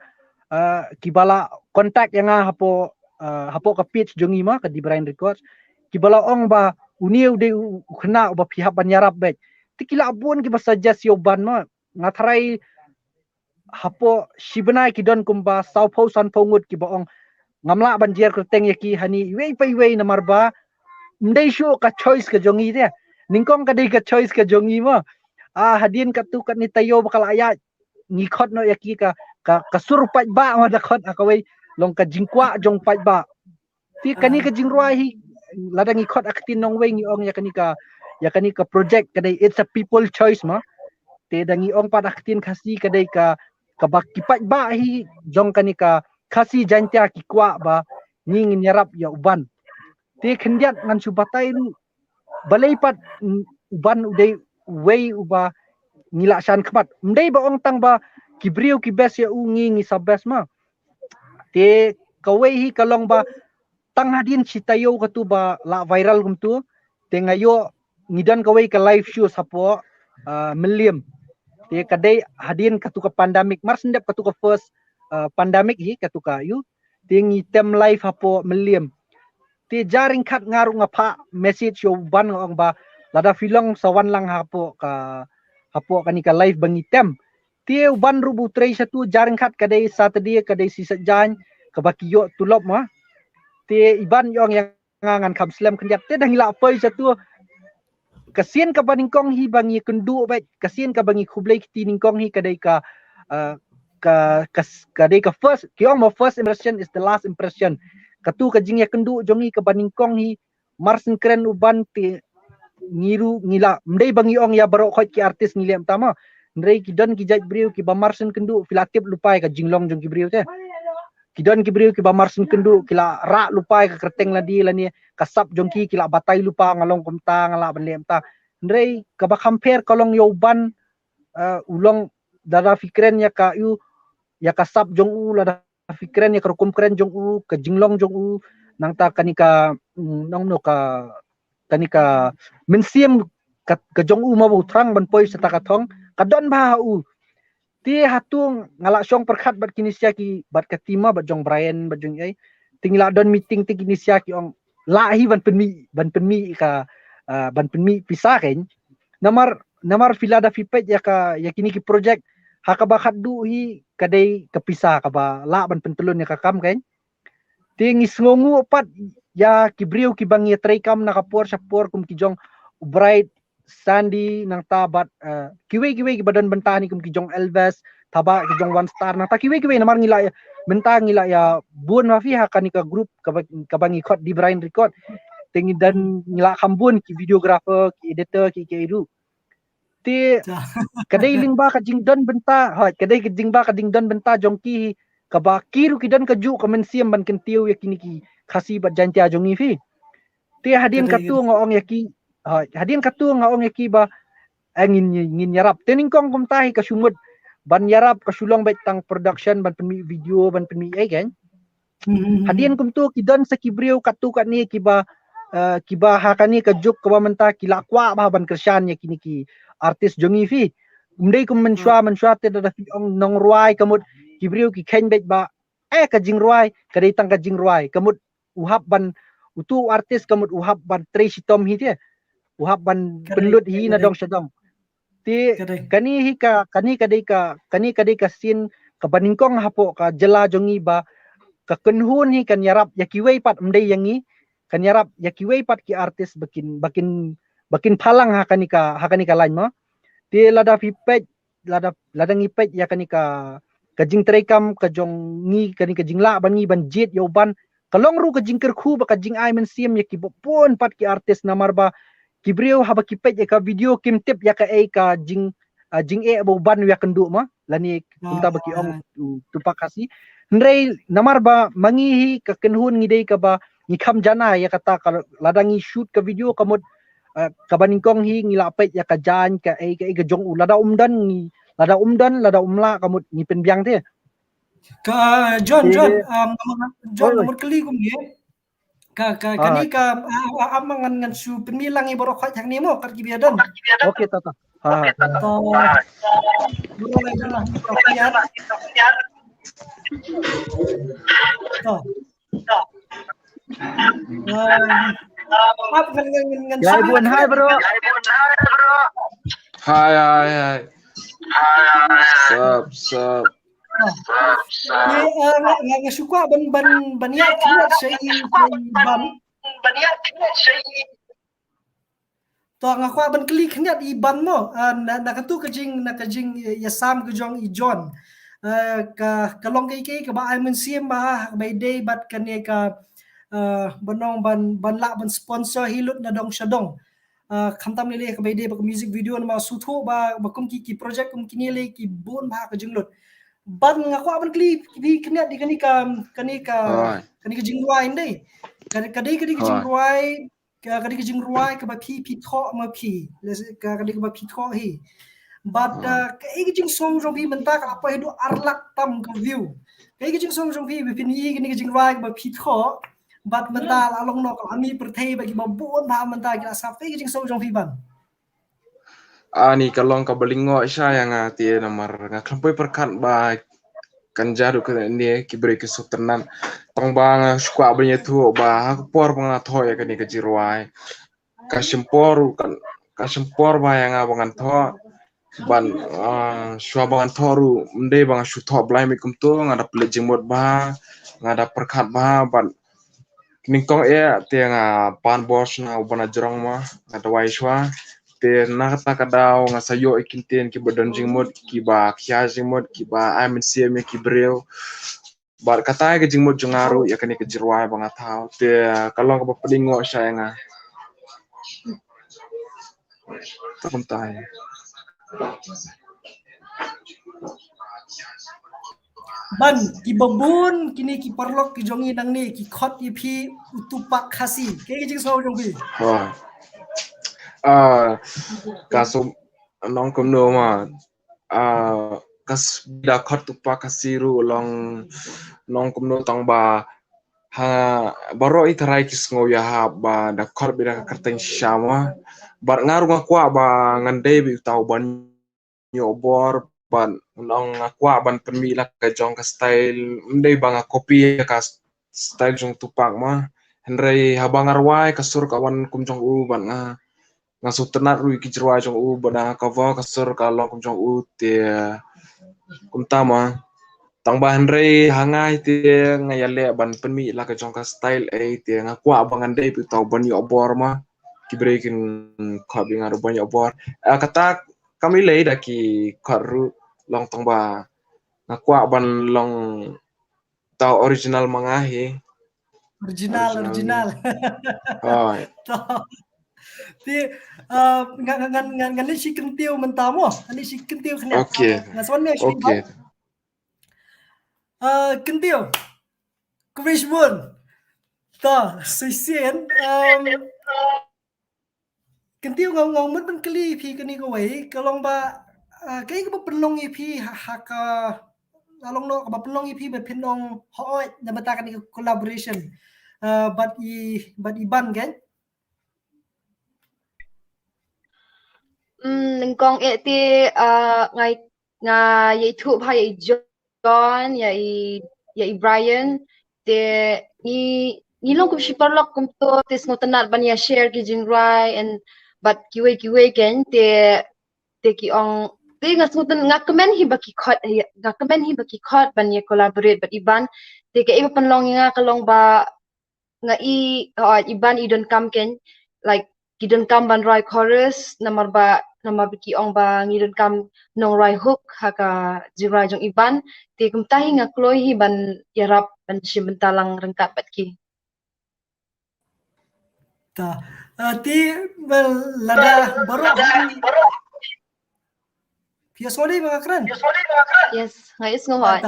ah, kiba la contact ïa nga hapoh, ah, hapoh ka page jong ngi ma ka Dee Bryant Records. Kiba la ong ba une u dei u, u khynnah uba phi hap ban ïarap beit. Te ki la bun kiba suggest ïa u Ban ma. Nga tharai hapoh shi bnai ki don kumba sawphew sanphew ngut kiba ong ngam lah ban jer kyrteng ïa ki hani iwei pa iwei namar ba ym dei shuh ka choice ka jong ngi te. Nyngkong ka dei ka choice ka jong ngi mo. Ah, hadien katu katne taïew ba ka la ïaid ngi khot noh ïa ki ka, ka, ka sur paidbah ma da khot ha kawei, long ka jingkwah jong paidbah. Te kane ka jingrwai hi, lada ngi khot ha ka ktien nongwei ngi ong ïa kane ka, ïa kane ka project ka dei it's a people choice ma. Te da ngi ong pat ha ka ktien Khasi ka dei ka, kaba ki paidbah hi jong kane ka Khasi Jaiñtia ki kwah ba ngi ngin ïarap ïa u Ban. Te khyndiat ngan shu batai ruh balei pat, mm, u Ban u dei uwei uba ngi la shan khmat. Ym dei ba ong tang ba ki briew ki best ïa u, ngi ngi sa best ma. Te kawei hi ka long ba tang hadien shi taïew katu ba la viral kumtu, te nga ïoh ngi don kawei ka live show hapoh, ah, Mylliem. Te ka dei hadien katu ka pandemic, mar shen dep katu ka first, ah, pandemic hi katu ka ïa u. Te ngi tem live hapoh Mylliem. Te ja ryngkat nga ruh nga phah message ïa u Ban nga ong ba lada phi long sa wan lang hapoh ka, hapoh kane ka live ba ngi tem. Te u Ban ruh ba u trei shatu, ja ryngkat ka dei Saturday ka dei shi saitjaiñ kaba ki ïoh tulop ma. Te i Ban i ong ïa nga ngan kham slem khyndiat, te da ngi la poi shatu. Ka sien kaba nyngkong hi ba ngi kynduh beit, ka sien kaba ngi khublei kti nyngkong hi ka dei ka, ah, ka, ka, ka dei ka first, ki ong mo first impression is the last impression. Katu ka jingïakynduh jong ngi kaba nyngkong hi, mar shen kren u Ban te ngi ruh ngi la, ym dei ba ngi ong ïa baroh khoit ki artist ngi leh mynta ma. Hynrei ki don ki jait briew kiba mar shen kynduh phi la tip lypa ïa ka jinglong jong ki briew te. Ki don ki briew kiba mar shen kynduh ki la rah lypa ïa ka kyrteng lade lane ka sap jong ki, ki la batai lypa nga long kumta nga lah ban leh mynta. Hynrei kaba kham pher ka long ïa u Ban, eh, u long lada phi kren ïa ka ïa u, ïa ka sap jong u, lada phi kren ïa ka rukom kren jong u, ka jinglong jong u, nangta kane ka, mm, nongno ka, kane ka mynsiem ka, ka jong u ma ba u thrang ban poi sha kata ka thong, ka don bha ha u. Te hato nga la shong pyrkhat bad kine sha ki, bad ka team ma, bad jong Brian bad jong ei. Te ngi la don meeting te kine sha ki ong lah hi ban pynmih, ban pynmih ka, ah, ban pynmih pisa kein. Namar, namar phi lada phi peit ïa ka, ïa kine ki project ha kaba khatduh hi ka dei ka pisa kaba lah ban pyntyllun ïa ka kam kein. Te ngi sngewnguh pat ïa ki briew kiba ngi treikam na ka por sha por kum ki jong u Bright, Sandy, nangta bad, eh, kiwei kiwei kiba don bynta ni kum ki jong Elvis, taba ki jong One Star, nangta kiwei kiwei namar ngi la ïa, bynta ngi la ïa bun ma phi ha kane ka group kaba, kaba ngi khot The Brian Record. Te ngi don, ngi la kham bun ki videographer, ki editor, ki, ki ruh. Te ka dei lyngba ka jingdon bynta, ha, ka dei ka jingba ka jingdon bynta jong ki, kaba ki ruh ki don kajuh ka mynsiem ban kyntiew ïa kine ki Khasi bad Jaiñtia jong ngi phi. Te hadien katu nga ong ïa ki, ha, hadien katu nga ong ïa ki ba, eh, ngin, ngin ïarap. Te nyngkong kumta hi ka shu mut ban ïarap, ka shu long beit tang production, ban pynmih video, ban pynmih ei kein. Hadien kumtu ki don sa ki briew katu kane kiba, eh, kiba ha kane ka juk kaba mynta ki la kwah bha ban kyrshan ïa kine ki artist jong ngi phi. Ym dei kum mynshuwa, mynshuwa te da phi ong nongrwai ka mut ki briew ki kheiñ beit ba, eh, ka jingrwai ka dei tang ka jingrwai, ka mut u hap ban, utu u artist ka mut u hap ban trei shitom hi te, u hap ban pynlut hi na dong sha dong. Te kane hi ka, kane ka dei ka, kane ka dei ka sien kaba nyngkong hapoh ka jylla jong ngi ba ka kynhun hi kan ïarap ïa kiwei pat, ym dei ïa ngi, kan ïarap ïa kiwei pat ki artist ba kin, ba kin, ba kin phalang ha kane ka, ha kane ka line ma. Te lada phi peit, lada, lada ngi peit ïa kane ka, ka jingtreikam ka jong ngi, kane ka jinglah ban ngi ban jied ïa u Ban, ka long ruh ka jingkyrkhu bad ka jingai mynsiem ïa kiba bun pat ki artist namar ba ki briew haba ki peit ïa ka video kim tip ïa kaei ka jing, ah, jingeh ba u Ban u ïakynduh ma, lane kumta ba ki ong u Tupac Khasi. Hynrei namar ba ma ngi hi ka kynhun ngi dei kaba ngi kham jana ïa kata, ka lada ngi shoot ka video ka mut, eh, kaba nyngkong hi ngi la peit ïa ka jaiñ kaei kaei ka jong u, lada um don ngi, lada um don, lada um lah ka mut ngi pynbiang te. Ka, John, John, um, John, namar kylli kum ngi. Ka, ka, kane ka, ah, ah, ah, ngan, ngan shu pynmih lang ïa baroh khoit hangne mo, kat kiba don. Okay, ta, ta. Ha, ha. To. Baroh lai baroh. To. Um, ap ngan, ngan, ngan, ngan shu pynmih lang. Hi, bro. Hi, hi, hi. Sup, sup. Ye, eh, nga, nga, nga shu kwah ban, ban, ban ïa khyndiat sha i, sha i Ban. To nga kwah ban kylli khyndiat i Ban mo. Eh, na, na katu ka jing, na ka jing, eh, ïasam ka jong i John. Eh, ka, ka long kaei kaei kaba ai mynsiem bha ha kaba ïadei bad kane ka, eh, ban ong ban, ban lah ban sponsor hi lut na dong sha dong. Eh, khamtam lei lei kaba ïadei bad ka music video namar shu thoh ba, ba kum ki, ki project kum kine lei ki bun bha ka jinglut. Ban nga kwah ban kylli phi khyndiat ïa kane ka, kane ka, kane ka jingrwai ndei. Ka, ka dei, ka dei ka jingrwai, ka, ka dei ka jingrwai kaba phi, phi thoh ma phi. Ka, ka dei kaba phi thoh hi. Bad, eh, kaei ka jingsngew jong phi mynta ka la poi haduh ar lak tam ka view. Kaei ka jingsngew jong phi ba phin ïoh kane ka jingrwai kaba phi thoh. Bad mynta la long noh ka la mih pyrthei bad kiba bun bha mynta ki la sngap. Kaei ka jingsngew jong phi Ban? Ani ka long kaba lyngngoh shisha ïa nga te namar nga khlem poi pyrkhat ba kan jia ruh kane ki briew ki sngewtynnat. Tang ba nga shu kwah ban ïathuh ba ha ka por ba nga thoh ïa kane ka jingrwai ka shim por ruh kan, ka shim por bha ïa nga ba ngan thoh. Ban, ah, shuwa ba ngan thoh ruh ym dei ba nga shu thoh blai mih kumto, nga da pynleit jingmut bha, nga da pyrkhat bha, ban nyngkong eh te nga pan bor shna u Ban Ajrong ma, nga duwai shuwa. Te na kata ka daw nga sa ïoh ïa ki ktien kiba don jingmut, kiba khia jingmut, kiba ai mynsiem ïa ki briew. Bad kata ka jingmut jong nga ruh ïa kane ka jingrwai ba nga thoh. Te ka long kaba pynlyngngoh shisha ïa nga. Ta kumta ïa. Ban, kiba bun kine ki paralok ki jong ngi nangne ki khot ïa phi u Tupac Khasi. Kaei ka jingsngew jong phi? Ha. Ah, ka sum nong kumno ma. Ah, ka s-, da khot Tupac Khasi ruh long nong kumno tang ba ha baroh i tharai ki sngew ïahap ba da khot bad da ka kyrteng shisha ma. Bad nga ruh nga kwah ba ngan dei bad uta u ban ïoh bor, bad nong nga kwah ban pynmih la ka jong ka style, ym dei ba nga copy ka s-, style jong Tupac ma. Hynrei haba nga rwai ka sur ka wan kum jong u bad nga, nga sngewtynnat ruh ïa ki jingrwai jong u bad nga cover ka sur ka long kum jong u te kumta ma. Tang ba hynrei ha nga te nga ïaleh ban pynmih la ka jong ka style ei te nga kwah ba ngan dei bad uta u ban ïoh bor ma. Ki briew kin khot bad nga ruh ban ïoh bor. Ah, kata kam lei lei da ki khot ruh long tang ba nga kwah ban long uta u original ma nga hi. Original, original. Original. Hooid. To. Te, ah, ngan, ngan, ngan, ngan leit sha i Kyntiew mynta mo. Ngan leit sha i Kyntiew khyndiat. Okay. Ah, nga sa wan ne sha i Ban. Okay. Ah, Kyntiew. Khublei shibun. To, shisien, um, Kyntiew, nga, nga mut ban kylli ïa phi kane kawei, ka long ba, ah, kaei kaba pynlong ïa phi ha, ha ka, ka long noh kaba pynlong ïa phi ba phin ong hooid na bynta kane ka collaboration, ah, bad i, bad i Ban kan? Hmm, nyngkong eh te, ah, nga, nga ïa ithuh bha ïa i John, ïa i, ïa i Brian, te ngi, ngi long kum shi paralok kumto, te sngewtynnat ban ïa share ki jingrwai, and bad kiwei kiwei kan, te, te ki ong, te nga sngewtynn-, nga kmen hi ba ki khot, nga kmen hi ba ki khot ban ïa collaborate bad i Ban, te kaei ba pynlong ïa nga ka long ba nga i, oh, i Ban i donkam kan, like, ki donkam ban rwai chorus, namar ba, namar ba ki ong ba ngi donkam nongrwai hook ha ka jingrwai jong i Ban, te kumta hi nga kloi hi ban ïarap ban shim bynta lang ryngkat bad ki. Ta, ah, te, well, lada baroh hi Phi ïohsngew dei ba nga kren? Yes, nga ïohsngew hooid.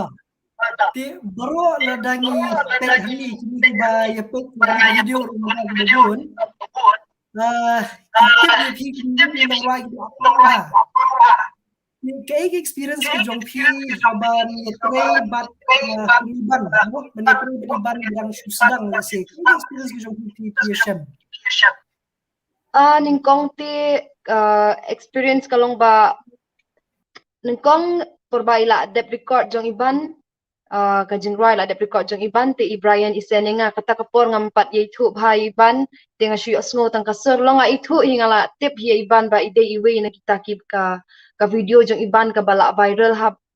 Te baroh lada ngi peit hangne kine kiba ïa peit ïa kane ka video ruh mynta kiba bun. Ah, ki tip ïa phi kine ki nongrwai kiba ap ha. Kaei ka experience ka jong phi haba ïatrei bad, ah, i Ban, ban ïatrei bad i Ban ba dang shu sdang lehse. Kaei ka experience ka jong phi, phi ïashem? Ah, nyngkong te, ah, experience ka long ba nyngkong por ba i la dep record jong i Ban, ah, ka jingrwai la dep record jong i Ban te i Brian i send ïa nga, kata ka por ngam pat ïa ithuh bha ïa i Ban, te nga shu ïohsngew tang ka sur, long nga ithuh hi nga la tip hi ïa i Ban ba i dei iwei na kita ki ka, ka video jong i Ban kaba la viral ha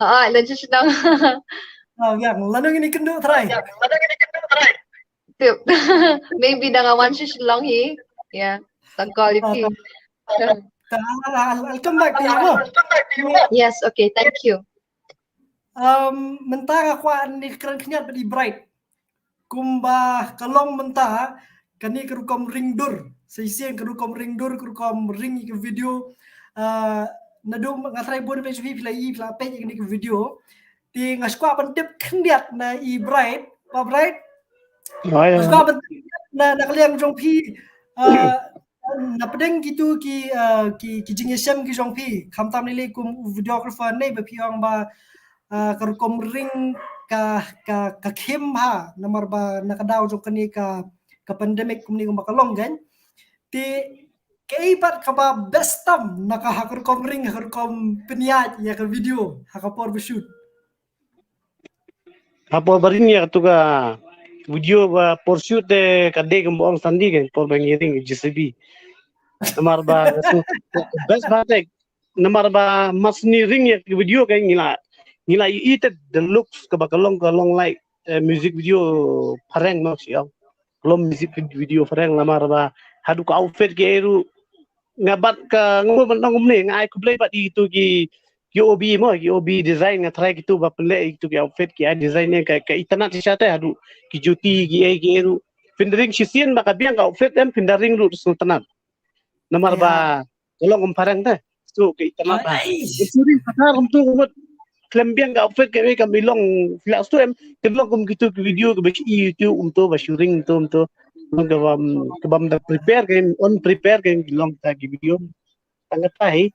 Ah, leit sha Shillong. Ah, ïa, lano ngin ïakynduh trai? Tip. Maybe da nga wan sha Shillong hi. Yeah. Tang call ïa phi. I'll, I'll come back to you. Yes, okay, thank you. Um, mynta nga kwah ngi kren khyndiat bad i Bright. Kumba ka long mynta, kane ka rukom ring dur. Sa shisien ka rukom ring dur, ka rukom ring ïa ka video. Uh, naduh nga trai bun phi, phi la i, phi la peit ïa kane ka video. Te nga sngewkwah ban tip khyndiat na i Bright. Pa Bright? Nga sngewkwah ban tip na, na ka liang jong phi. Uh, na pdeng kitu ki, uh, ki, ki jingïashem ki jong phi, khamtam lei lei kum u videographer ne ba phi ong ba, uh, ka rukom ring ka, ka, ka khim ha, namar ba na ka daw jong kane ka, ka pandemic kumne kumba ka long kan. Te kaei pat kaba best tam na ka ha ka rukom ring, ha ka rukom pynïaid ïa ka video, ha ka por ba shoot. Ha por ba ring ïa katu ka video ba por shoot te ka dei kumba ong Sandy ka por ba ngi ring J C B. Namar ba katu best ba te namar ba mas ngi ring ïa ka video ka ngi la ngi la i te the looks kaba ka long ka long like, eh, music video phareng no shu ong. Long music video phareng namar ba haduh ka outfit ki ei ruh nga bad ka nga mut ban ong kumne nga ai khublei bad itu ki ki O B mo ki O B design nga try kitu ba pynleh itu ki outfit ki ai design ne ka ka itynnad shisha te haduh ki juti ki ei ki ei ruh pynring shisien ba ka biang ka outfit em pynring ruh sngewtynnad. Namar ba ka long kum phareng te. Stu ki itynnad ba. Suri pathar kum tu kumut klem biang ka outfit ka ei ka mi long filak stu em ki long kum kitu ki video ka ba shi YouTube um tu ba shu ring tu um tu. Long ka bam ka bam da prepare ka on prepare ka long ta ki video. Tang ka tai.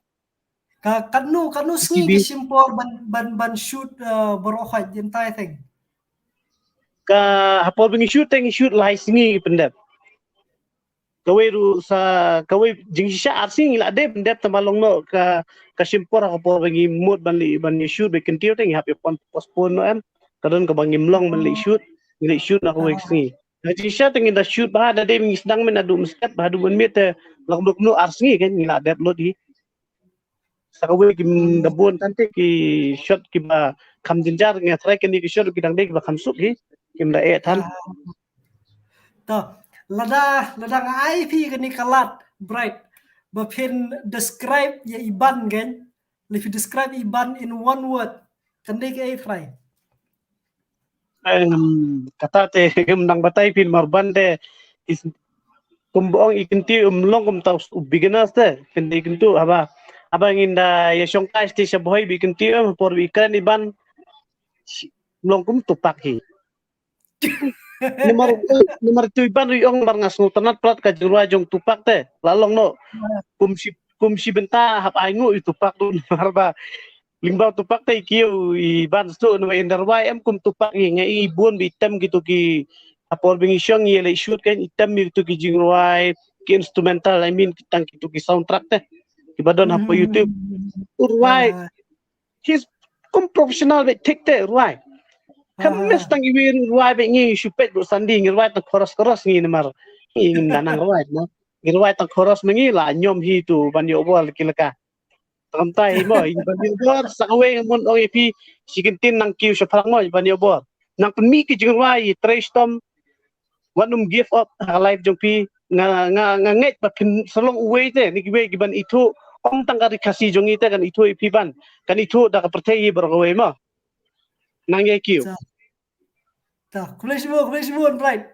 Ka katno katno sngi ki shim por ban ban ban shoot, uh, baroh haj jin tai theng. Ka ha por ba ngi shoot te ngi shoot lai sngi pyndep. Kawei ruh sa kawei jingshisha ar sngi ngi la dep dep tang ba long noh ka ka shim por ha ka por ba ngi mut ban leh ban leh shoot ba kyntiew te ngi hap ïa pon postpone noh em. Ka don kaba ngim long ban leh shoot ngi leh shoot na kawei sngi. Ka jingshisha te ngi da shoot ba da dei ngi sdang mynta haduh mynstep ba haduh mynmiet te long kumno ar sngi kan ngi la dep lut hi. Sa kawei kim da bun than te ki shot kiba kham jynjar ngi try kane ki shot ki dang dei kiba kham suk hi kim da eh than. To, Lada, lada nga ai phi kane ka lad, Bright, ba phin describe ïa i Ban, kan? Lada phi describe i Ban in one word, kan dei kaei, trai? Em, kata te ngam nang batai phi, namar Ban te is, kum ba ong, i kyntiew um long kum tang u beginners te. Kan dei i kyntiew haba, haba ngin da ïa shong kai sha Bhoi, ba i kyntiew, em, por ba i kren i Ban, um long kum Tupac hi. Namar, namar tu i Ban ruh i ong, namar nga sngewtynnat palat ka jingrwai jong Tupac te. La long noh. Kum shi, kum shi bynta hap ai nguh ïa u Tupac ruh, namar ba lyngba u Tupac te i kiew i Ban shuh, namar ynda rwai em kum Tupac ngi, nga i bun ba i tem kito ki, ha por ba ngi shong ngi leit shoot, kan, i tem kito ki jingrwai, ki instrumental, I mean, tang kito ki soundtrack te, kiba don hapoh YouTube. U rwai, he's kum professional beit, thik te rwai. Hem mes tang iwei i rwai beit, ngi shu peit bad Sandi, ngi rwai tang chorus chorus ngi, namar ngi ngim da nang rwai, no. Ngi rwai tang chorus ma ngi, la ñiom hi tu ban ïoh bor ki laka. Tang tai hi mo, i ban ïoh bor sa kawei, nga mon ong ïa phi, shi kyntien nang kiew shaphrang mo, i ban ïoh bor. Nang pynmih ki jingrwai, i trei shitom, wat nym give up ha life jong phi. Nga, nga, nga ngeit ba phin sa long uwei te na kiwei kiban ithuh, ym tang ka Ri Khasi jong ngi te, kan ithuh ïa phi Ban, kan ithuh da ka pyrthei hi baroh kawei mo. Nang ïai kiew. Ta, khublei shibun, khublei shibun, Bright.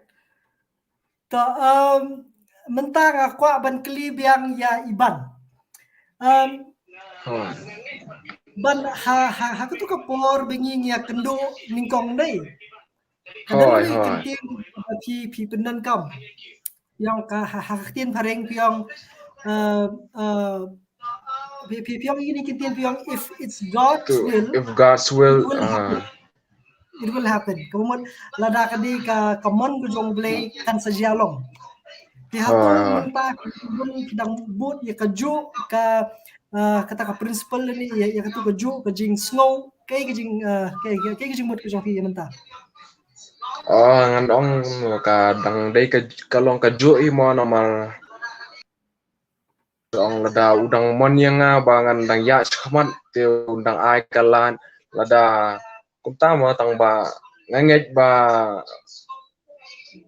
Ta, um, mynta nga kwah ban kylli biang ïa i Ban. Um, Ban, ha, ha, ha kato ka por ba ngi ïakynduh nyngkong, dei? Ka don ka kyntien ba phi, phi pyndonkam. Ïa ka ha, ha ka ktien phareng phi ong, uh, uh, phi, phi, phi ong, ïa kane ka kyntien phi ong, "If it's God's will, if God's will, it will happen." Kaba mut lada ka dei ka, ka mon ka jong U Blei, kan sa jia long. Te hato mynta ki bun ki dang bud ïa kajuh ka, uh, kata ka principle lane ïa, ïa kato kajuh ka jingsngew, kaei ka jing, uh, kaei, kaei, kaei ka jingmut ka jong phi ïa mynta? Oh, ngan ong ka dang dei ka, ka long kajuh hi mo, namar ong lada u dang mon ïa nga ba ngan dang ïaid shakhmat, te u dang ai ka lad, lada kumta mo, tang ba nga ngeit ba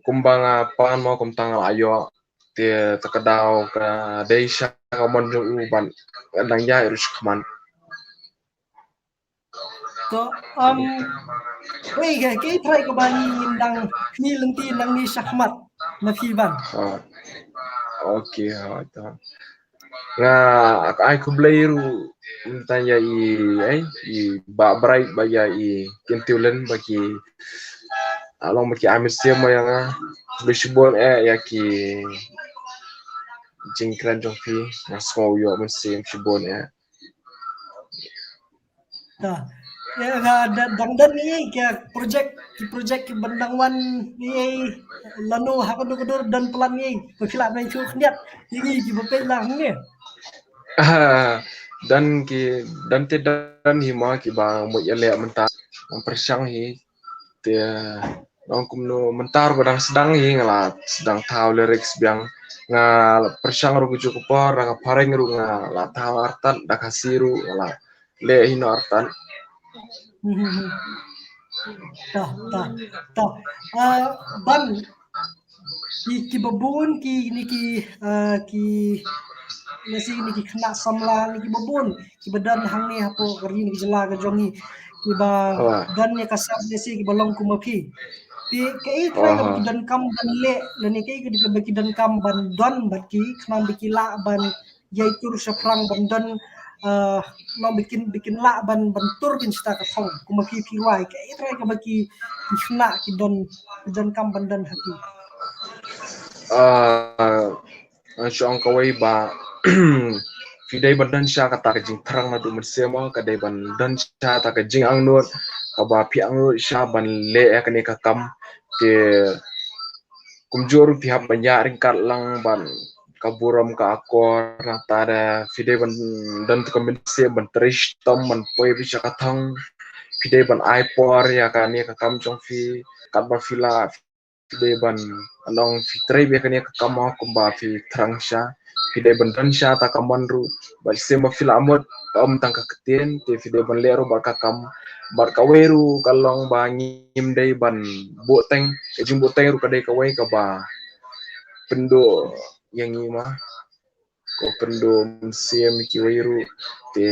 kumba nga pan mo, kumta nga la ïoh, te ta ka daw ka dei sha ka mon jong u ban ngan dang ïaid ruh shakhmat. To, um, wei, kaei, kaei trai kaba ngi ngin dang, ngi lynti nangne shakhmat na phi Ban. Ha. Okay, ha, to. Nga ai khublei ruh mynta ïa i, eh, i Bah Bright bad ïa i Kyntiew Lin ba ki, ah, long ba ki ai mynsiem ïa nga. Khublei shibun eh ïa ki jingkren jong phi, nga sngew ïoh mynsiem shibun eh. Ta. Ïa, nga da, dang don ïa ki project, ki project kiban dang wan ïa lano ha ka dur ka dur, don plan ïa ba ki lah ban shu khyndiat ïa ki ba peit lang ne. Ah, don ki, don te don hi ma kiba mut ïa leh mynta, nga pyrshang hi. Te nong kumno mynta ruh ba dang sdang hi, nga la sdang thaw lyrics biang. Nga pyrshang ruh kajuh ka por, da ka phareng ruh nga la thaw artat, da ka Khasi ruh nga la leh hi noh artat. Ta, ta, ta. Ah, Ban, ki, kiba bun ki, kine ki, ah, ki, lehse kine ki khynnah samla, kine kiba bun kiba don hangne hapoh ka ri, kane ka jylla ka jong ngi, kiba don ïa ka sap, lehse kiba long kum ma phi. Te kaei trai kaba ki donkam ban leh, lane kaei kaba ki donkam ban don bad ki, khnang ba ki lah ban ïai tur shaphrang ban don, eh, nang ba kin, ba kin lah ban, ban tur kin shata ka thong, kum ma phi phi wai, kaei trai kaba ki, ki khynnah ki don, ki donkam ban don ha ki. Ah, nga shu ong kawei ba phi dei ban don sha kata ka jingthrang naduh mynsiem, ka dei ban don sha kata ka jingangnud, kaba phi angnud sha ban leh ïa kane ka kam. Te kumjuh ruh phi hap ban ïaid ryngkat lang bad ka burom ka akor, nangta da phi dei ban don ka mynsiem ban trei shitom, ban poi beit sha ka thong, phi dei ban ai por ïa kane ka kam jong phi katba phi lah, phi dei ban, nong phi trei beit ïa kane ka kam kumba phi thrang sha, phi dei ban don sha kata ka mon ruh, bad shisien ba phi lah mut, ym tang ka ktien, te phi dei ban leh ruh bad ka kam, bad kawei ruh ka long ba ngim dei ban buhteng, ka jingbuhteng ruh ka dei kawei kaba pynduh ïa ngi ma. Ko pynduh mynsiem ïa kiwei ruh. Te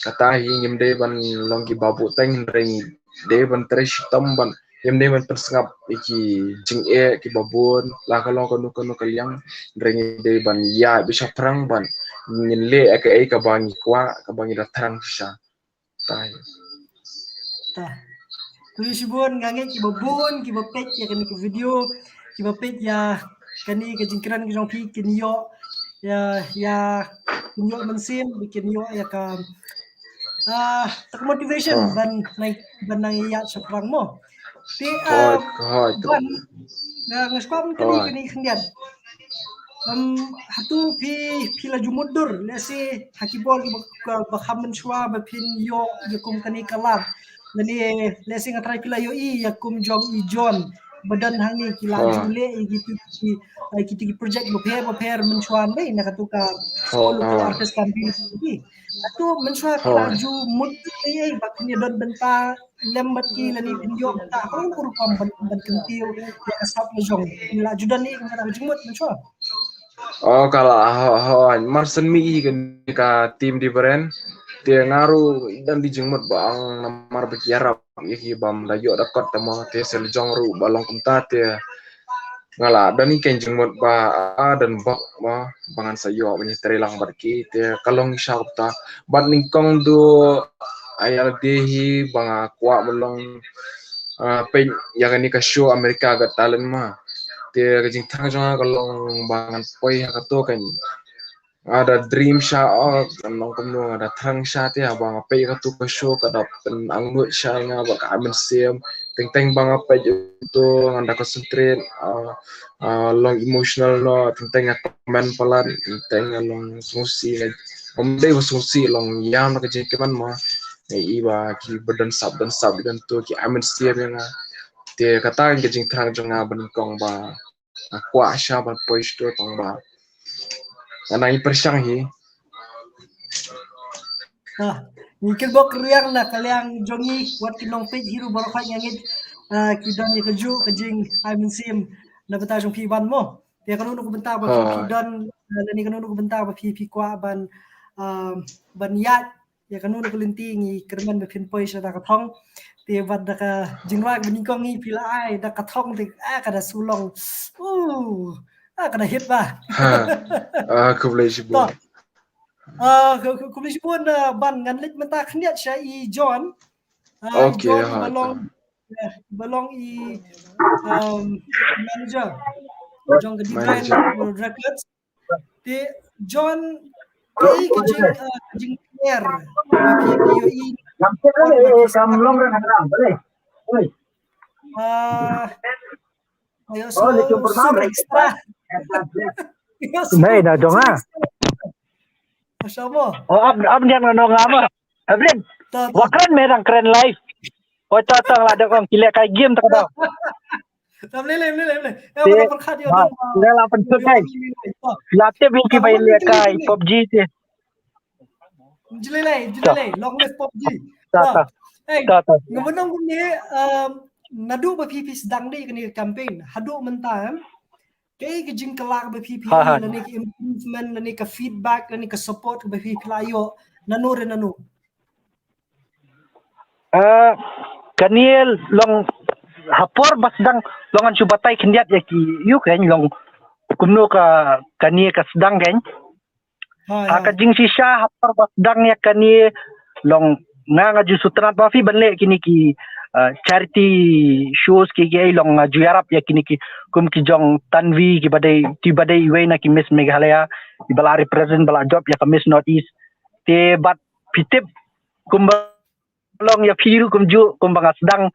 kata hi ngim dei ban long kiba buh teng, hynrei ngi dei ban trei shitom ban, ngim dei ban pynsngap ïa ki jingeh kiba bun la ka long kano kano ka liang, hynrei ngi dei ban ïaid beit shaphrang ban ngin leh ïa kaei kaba ngi kwah, kaba ngi da thrang shisha. Tai. Ta. Khublei shibun, nga ngeit kiba bun kiba peit ïa kane ka video, kiba peit ïa kane ka jingkren ka jong phi, kin ïoh ïa, ïa, kin ïoh mynsiem, kin ïoh ïa ka, ah, ka motivation ban nang, ban nang ïaid shaphrang mo. Te, ah, ban, nga, nga sngewbha kane, kane khyndiat. Um, hato phi, phi la ju mutdur, let's say, ha ki por kiba, ba kham mynshuwa ba phin ïoh ïa kum kane ka lad. Lane, let's say, nga trai phi la ïohi ïa kum jong i John ba don hangne, ki la ju leh ïa kito ki, ïa kito ki project bapher bapher mynshuwa, ne, na kato ka Local Artist Campaign. Hato mynshuwa phi la ju mutdur ei ei ba phin ïa don bynta lem bad ki lane phin ïoh bynta ha u rukom ban, ban kyntiew ïa ka sap la jong. Phi la ju don ei ei kata ka jingmut mynshuwa? Oh, ka la, ho, ho, mar shen mih hi kane ka team Dii Bren. Te nga ruh don da jingmut ba ong namar ba ki ïarap ïa ki bym da ïoh da kot te mo, te shen la jong ruh ba long kumta te nga la don ïa ka jingmut ba, ah, don bok mo ba ngan sa ïoh ban ïatrei lang bad ki, te ka long shisha kumta. Bad nyngkong duh ïa lade hi ba nga kwah ban long, ah, peit ïa kane ka show America Got Talent ma. Te ka jingthrang jong nga ka long ba ngan poi ha kato, kan, ah, da dream shisha, oh, kan long kumno, nga da thrang shisha te haba nga peit ïa kato ka show ka da pynangnud shisha ïa nga bad ka ai mynsiem. Teng teng ba nga peit ïa kato ngan da concentrate, ah, ah, long emotional noh, teng teng nga comment palat, teng teng nga long sngewsih, nga, ym dei ba sngewsih, long ïam na ka jingkmen mo. Nga i ba kiba don sap, don sap, don to ki ai mynsiem ïa nga. Te kata ka jingthrang jong nga ba nyngkong ba nga kwah shisha ban poi sha to, tang ba nga nang ïa pyrshang hi. Ah, ngi kyrpad kyrpang na ka liang jong ngi, wat ki nongpeit hi ruh baroh khoit nga ngeit, ah, ki don ïa kajuh ka jingai mynsiem na bynta jong phi Ban mo. Te kano kano ka bynta ba phi, phi don, ah, lane kano kano ka bynta ba phi, phi kwah ban, ah, ban ïaid ïa kano kano ka lynti, ngi kyrmen ba phin poi sha kata ka thong. Te bad da ka jingrwai kaba nyngkong ngi phi la ai da ka thong te, ah, ka da shu long, uh, ah, ka da hit ba. Ha. Ah, khublei shibun. Ah, khu-, khu-, khublei shibun, ah, Ban, ngan leit mynta khyndiat sha i John. Ah, i John ba long, eh, ba long i, um, manager jong ka Divine Records. Te John, kaei ka jing, ah, ka jingkynmaw ba phi, phi ïohi, kam long ran. Ah, ayo, so, so extra. Nei, na dong ah. Masya Allah. Oh, ab, ab niang na dong ah ma. Abrin. Wa kren me dang kren live. Oh, ta ta la dong ki leh kai game ta ka dong. Tam lele, lele, lele. Ya, mana perkhat ya, dong. Lele, apa tu kai? Latip yang ki bai leh kai PUBG te. Jilele, jilele, long live PUBG. Ta ta. Hey, ngam nong ni, um, naduh ba phi phi sdang dei kane ka campaign, haduh mynta, em. Kaei ka jingkylla ba phi phi, lane ka improvement, lane ka feedback, lane ka support ba phi phi la ïoh, nano re nano? Eh, kane long ha por ba sdang, long ngan shu batai khyndiat ïa ki, ïoh kan long kumno ka, kane ka sdang kan. Ha ka jingshisha ha por ba sdang ïa kane long nga, nga ju sngewtynnat ba phi ban leh kine ki, eh, charity shows ki, ki, eh, long nga ju ïarap ïa kine ki, kum ki jong Tanvi kiba dei, kiba dei iwei na ki Miss Meghalaya, kiba la represent, ba la jop ïa ka Miss Northeast. Te bad phi tip kumba long ïa phi ruh kumjuh, kumba nga sdang,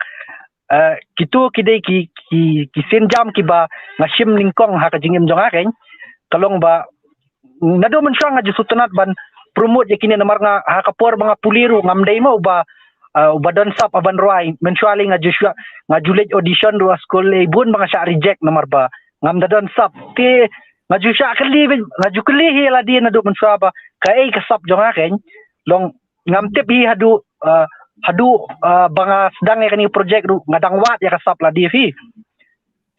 eh, kito ki dei ki, ki, ki sienjam kiba nga shim nyngkong ha ka jingim jong nga kan. Ka long ba naduh mynshuwa nga ju sngewtynnat ban promote ïa kine namar nga ha ka por ba nga pule ruh ngam dei ma uba, eh, uba don sap ban rwai. Mynshuwa lei nga ju shah, nga ju leit audition ruh ha skul lei bun ba nga shah reject namar ba ngam da don sap. Te nga ju shah kylli, nga ju kylli hi ïa lade naduh mynshuwa ba kaei ka sap jong nga kan. Long ngam tip hi haduh, eh, haduh, eh, ba nga sdang ïa kane ka project ruh nga dang wad ïa ka sap lade hi.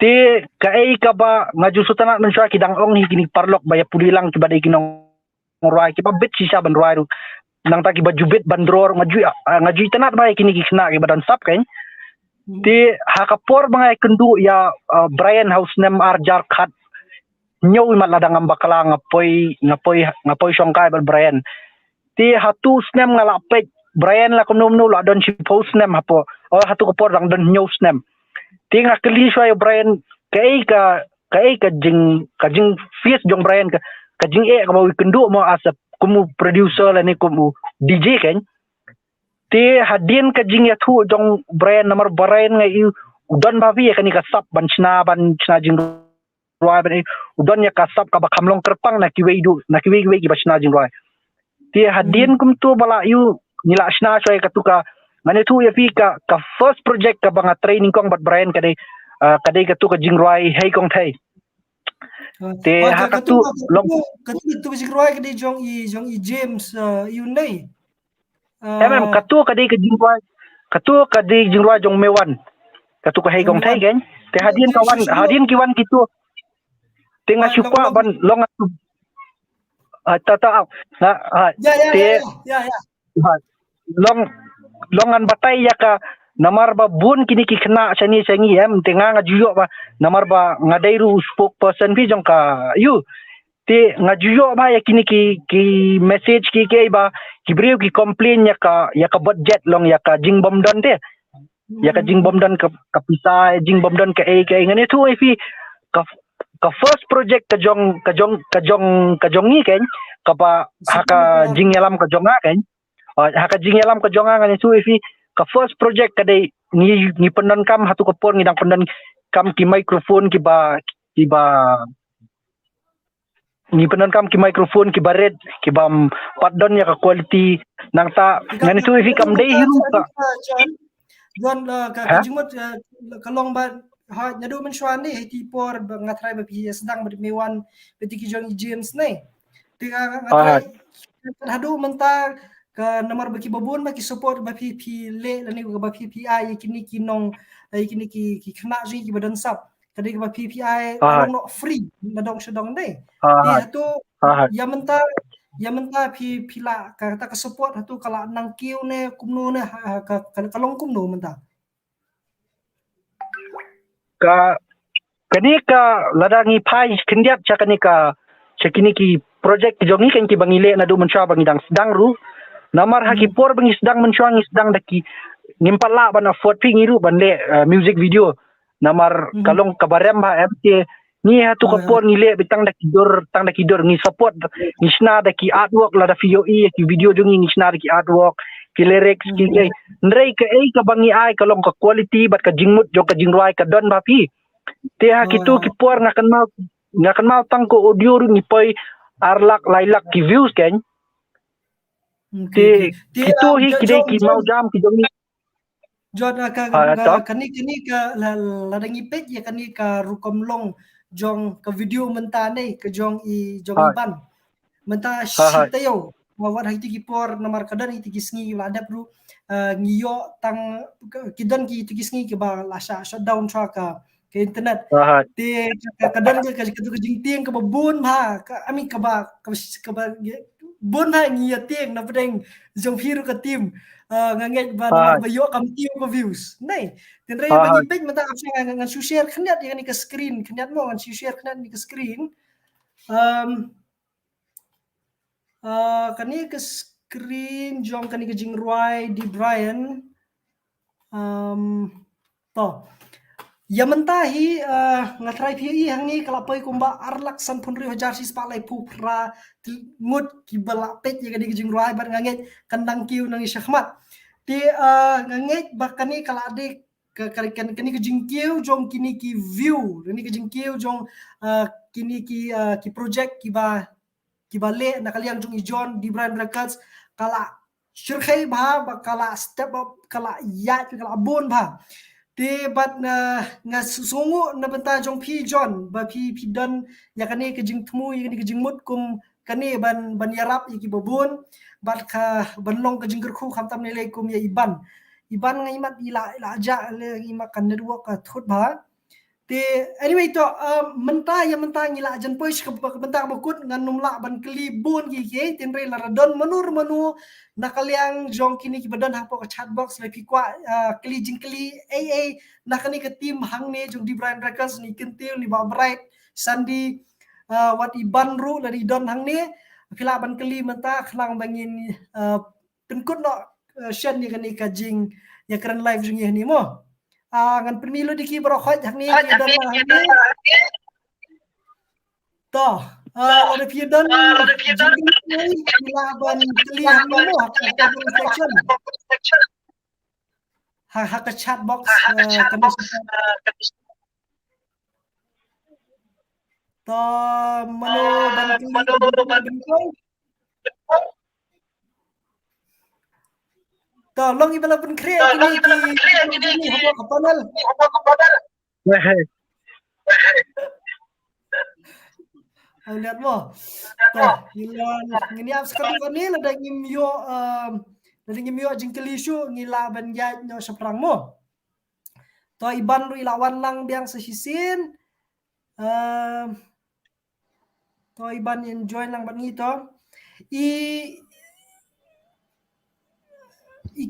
Te kaei kaba nga ju sngewtynnat mynshuwa ki dang ong hi kine ki paralok ba ïa pule lang kiba dei ki nongrwai kiba bit shisha ban rwai ruh. Nangta kiba ju bit ban draw ruh nga ju, ah, nga ju tynnat bha ïa kine ki khynnah kiba don sap kein. Te ha ka por ba nga ïakynduh ïa, ah, Brian ha u snem ar hajar khat hynñiew, imat lada ngam bakla nga poi, nga poi, nga poi shongkai bad Brian. Te hatu snem nga la peit Brian la kumno kumno la don shiphew snem hapoh. Oh, hatu ka por dang don hynñiew snem. Te nga kylli shuwa ïa Brian kaei ka, kaei ka jing, ka jingface jong Brian ka, ka jingeh kaba u ïakynduh mo as a kum u producer lane kum u D J kein. Te hadien ka jingïathuh jong Brian namar Brian nga ïohi u don bha phi ïa kane ka sap ban shna, ban shna jing rwai ban, eh, u don ïa ka sap kaba kham long kyrpang na kiwei du, na kiwei kiwei kiba shna jingrwai. Te hadien kumtu ba la ïoh ngi la shna shuwa ïa katu ka, ngan ïathuh ïa phi ka, ka first project kaba nga trei nyngkong bad Brian ka dei, ah, ka dei katu ka jingrwai Hei Kong Thei. Te ha katu long katu, katu ka jingrwai ka dei jong i, jong i James, ah, ïa u nei. Em, em, katu ka dei ka jingrwai, katu ka dei jingrwai jong Mewan. Katu ka Hei Kong Thei kein. Te hadien ka wan, hadien ki wan kitu. Te nga shu kwah ban long, ah, ta, ta, ah, nga, ah, te, ah, long, long ngan batai ïa ka namar ba bun kine ki khynnah shane sha ngi, em, te nga nga ju ïoh ba namar ba nga dei ruh u spokesperson phi jong ka, ïoh. Te nga ju ïoh bha ïa kine ki, ki message ki, ki ba ki briew ki complain ïa ka, ïa ka budget long ïa ka jingbymdon te. Ïa ka jingbymdon ka, ka pisa, ïa jingbymdon kaei kaei. Ngan ïathuh ïa phi ka, ka first project ka jong, ka jong, ka jong, ka jong ngi kein, kaba ha ka jingïalam ka jong nga kein. Ah, ha ka jingïalam ka jong nga ngan ïathuh ïa phi ka first project ka dei ngi, ngi pyndonkam hatu ka por ngi dang pyndonkam ki microphone kiba, kiba ngi pyndonkam ki microphone kiba rit, kiba, mm, pat don ïa ka quality. Nangta ngan ïathuh ïa phi kam dei hi ruh ka. Jon, uh, ka, ka jingmut, uh, ka long ba, ha, naduh mynshuwa ne, ha ki por ba nga tharai ba phi sdang bad Mewan, bad ki jong i James ne. Te nga, nga tharai haduh mynta ka namar ba kiba bun ba ki support ba phi, phi leh lane ba phi, phi ai ïa kine ki nong, ïa kine ki, ki khynnah jong ngi kiba don sap. Ka dei kaba phi, phi ai, ah, long noh free na dong sha dong dei. Ah, te hatu, ah, ïa mynta, ïa mynta phi, phi la, kata ka support hatu ka la nang kiew ne kumno ne, ha, ha, ka, ka, ka long kumno mynta. Ka, kane ka lada ngi phai khyndiat sha kane ka, sha kine ki project ki jong ngi kein kiba ngi leh naduh mynshuwa ba ngi dang sdang ruh. Namar ha ki por ba ngi sdang mynshuwa ngi sdang da ki, ngim pat lah ban afford phi ngi ruh ban leh, eh, music video. Namar ka long kaba rem bha em te ngi hatu ka por ngi leh beit tang da ki dur, tang da ki dur ngi support, ngi shna da ki artwork lada phi ïohi ïa ki video jong ngi ngi shna da ki artwork, ki lyrics, ki ei. Hynrei kaei kaba ngi ai ka long ka quality bad ka jingmut jong ka jingrwai ka don bha phi. Te ha kitu ki por nga kynmaw, nga kynmaw tang ka audio ruh ngi poi ar lak lai lak ki views kein. Te kitu hi ki dei ki mawjam ki jong ngi. Jon, ah, ka, ah, ka, kane, kane ka la, lada ngi peit ïa kane ka rukom long jong ka video mynta ne ka jong i, jong i Ban. Mynta shi taïew. Wat ha kito ki por namar ka don kito ki sngi la dep ruh, ah, ngi ïoh tang ki don kito ki sngi kiba la shah shutdown shuwa ka ka internet. Te ka, ka don ka, ka, ka jingtieng kaba bun bha, ka, I mean, kaba, kaba, kaba bun bha ngi ïa tieng na pdeng jong phi ruh ka team. Ah, nga ngeit ba, ba ïoh kam tieng ka views. Nai, tynrai ba ngi peit mynta, ngan, ngan shu share khyndiat ïa kane ka screen, khyndiat mo ngan shu share khyndiat ïa kane ka screen. Um, Ah, kane ka screen jong kane ka jingrwai di Brian. Um, to. Ïa mynta hi, ah, nga tharai phi ïohi hangne ka la poi kumba ar lak sanphew hynriew hajar shispah laiphew phra ngut kiba la peit ïa kane ka jingrwai bad nga ngeit kan dang kiew nang ïa shakhmat. Te, ah, nga ngeit ba kane ka la dei ka, ka, ka, kane ka jingkiew jong kine ki view, kane ka jingkiew jong, ah, kine ki, ah, ki project kiba, kiba leh na ka liang jong i John, di Brian Records, ka la shyrkhei bha, ba ka la step up, ka la ïaid, ka la bun bha. Te bad, ah, nga sngewnguh na bynta jong phi John, ba phi, phi don ïa kane ka jingthmu, ïa kane ka jingmut kum kane ban, ban ïarap ïa kiba bun, bad ka ban long ka jingkyrkhu khamtam ne lei kum ïa i Ban. I Ban nga imat i la, i la jah lei imat ka network ka thut bha. Te, anyway, to, uh, mynta, ïa mynta ngi la jan poi sha ka, ka bynta ba kut, ngan nym lah ban kylli bun ki ki, tynrai lada don mano mano na ka liang jong kine kiba don hapoh ka chat box, lada phi kwah, uh, kylli jingkylli ei ei na kane ka team hangne jong The Brian Records, ne i Kyntiew, ne i Bah Bright, Sandy, uh, wat i Ban ruh lada i don hangne, phi lah ban kylli mynta khnang ba ngin, uh, pynkut noh, uh, shen ïa kane ka jing, ïa kren live jong ngi hangne mo. Ah, ngan pynmih lut ïa ki baroh khoit hangne ki don hangne. To, ah, lada phi don jingkylli, phi lah ban kylli hangne mo, ha ka comment section. Ha, ha ka chat box, eh, kane. To, mano ban kylli, ban kylli. To, long iba la pynkhreh kine ki, kine ki hapoh ka panel. Hei. Hei, liat mo. To, ngin ïa, ngin ïa skhem kane lada ngim ïoh, um, lada ngim ïoh jingkylli shuh, ngi lah ban ïaid noh shaphrang mo. To, i Ban ruh i la wan lang biang sa shisien. Um, To, i Ban, enjoy lang bad ngi to. I, i,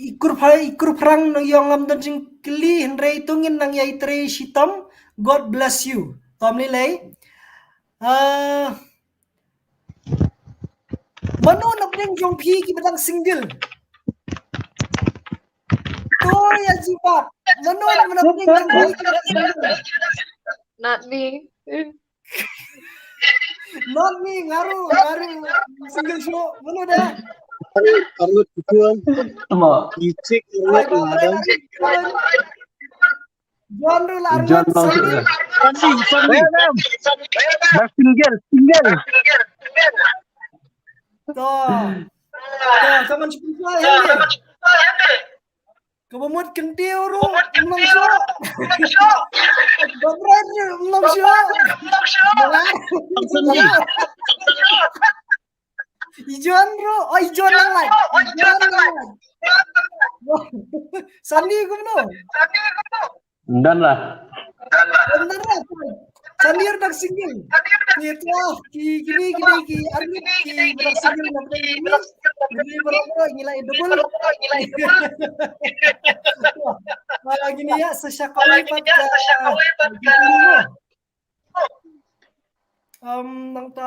i kur pha-, i kur pharang nang ïong ngam don jingkylli, hynrei to ngin nang ïai trei shitom. God bless you. To, ym lei lei. Ah, mano na pdeng jong phi kiba dang single? To ïa jubab. Mano na pdeng jong phi kiba dang single? Not me. Not me, nga ruh, nga ruh single shuh. Mano da? Arngut Kikuan. Tama. Ichik Arngut Ladang. John ruh la Arngut. John Long Sandi, Sandi. Dah single, single. To. To, someone should reply him. Kaba mut Kyntiew ruh, ym long shuh. Ba Bright ruh, ym long shuh. Ba Bright. I John ruh, oh, i John nang lait. I John nang lait. Sandi kumno? Done lah. Done lah. Sandi ruh dang single. Ki tu, ki, kini, kini, ki, arngut, ki, ba dang single, na pdeng kini. Kini baroh ngi la double. Ah, kini ïa, sa sha kawei pat ka. Um, nangta.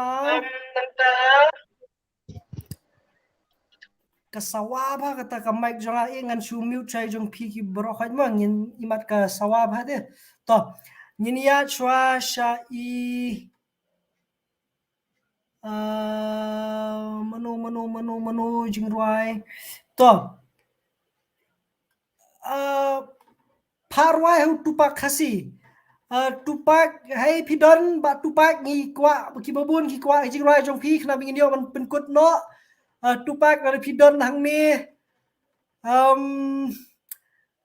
Ka sawa bha kata ka mic jong nga, eh, ngan shu mute sha jong phi ki baroh khoit mo, ngin imat ka sawa bha te. To, ngin ïa shuwa sha i, ah, mano, mano, mano, mano jingrwai. To. Ah, pha rwai ha u Tupac Khasi. Ah, Tupac, hei phi don Bah Tupac, ngi kwah, kiba bun ki kwah jingrwai jong phi, khnang ba ngin ïoh ban pynkut noh. Ah, Tupac, lada phi don hangne. Um,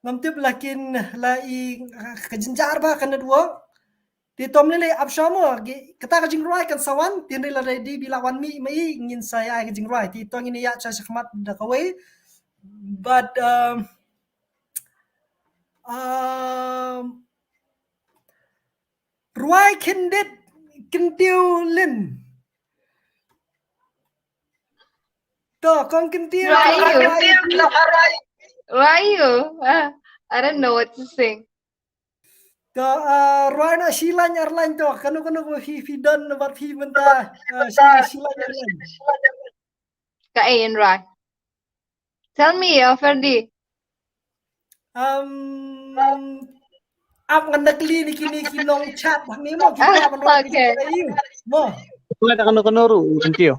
ngam tip, lakin la i, ah, ka jynjar bha ka network. Te to ym lei lei, ap sha mo, ki, kata ka jingrwai kan sa wan, te hynrei lada dei ba la wan mih ma i, ngin sa ïa ai ka jingrwai. Te to ngin ïa sha shakhmat da kawei. But, um, um, rwai khyndiat Kyntiew Lin. To, kong Kyntiew, rwai. Rwai. Rwai. Ah, I don't know what to sing. To, ah, rwai na shi lain ar lain to. Kano kano ba phi, phi don bad phi mynta, ah, shi, shi lain ar lain. Ka ei yn rwai. Tell me, uh, Ferdi. Um, ap ngan da kylli ni kini ki nong chat hangne mo, ki, ah, ap ngan da kylli, okay, ni mo. Kano kano ruh, thank you.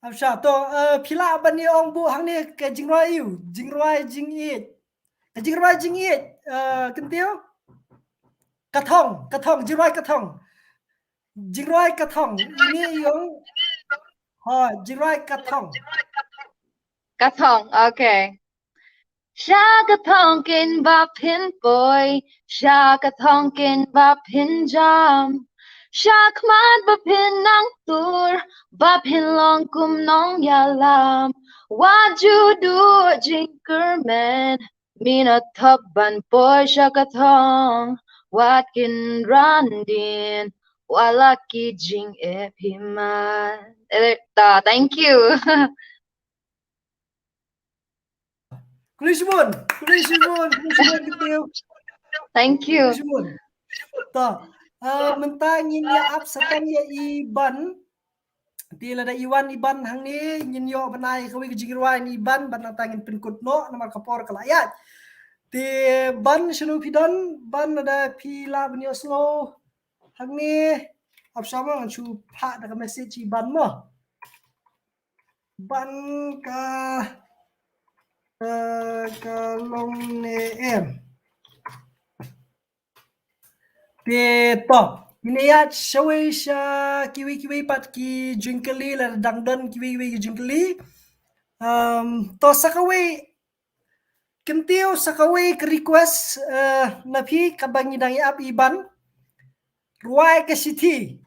Ap sha to, eh, phi lah ban ïa ong buh hangne ka jingrwai aiu, jingrwai jingïeit. Ka jingrwai jingïeit, eh, Kyntiew. Ka thong, ka thong, jingrwai ka thong. Jingrwai ka thong. Ini ïong. Ha, jingrwai ka thong. Ka thong, okay. Sha ka thong kin ba phin poi, sha ka thong kin ba phin jam. Sha khmat ba phin nang tur, ba phin long kum nongïalam. Wat ju duh jingkyrmen, Mi na thop ban poi sha ka thong, wat kin ran din, wat la ki jingeh phi man. Eh, ta, thank you. Khublei shibun, khublei shibun, khublei shibun Kyntiew. Thank you. Khublei shibun. Ta, ah, mynta ngin ïa ap sa tang ïa i Ban. Te lada i wan i Ban hangne ngin ïoh ban ai kawei ka jingrwai na i Ban, bad nangta ngin pynkut noh namar ka por ka la ïaid. Te Ban, shano phi don? Ban, lada phi lah ban ïohsngew hangne, ap sha mo, ngan shu phah da ka message i Ban mo. Ban, ka, ka, ka long ne em. Te to, ngin ïa shawei sha kiwei kiwei pat ki jingkylli, lada dang don kiwei kiwei ki jingkylli. Um, to, sa kawei, Kyntiew, sa kawei ka request, eh, na phi, kaba ngi dang ïa ap i Ban. Rwai ka shithi.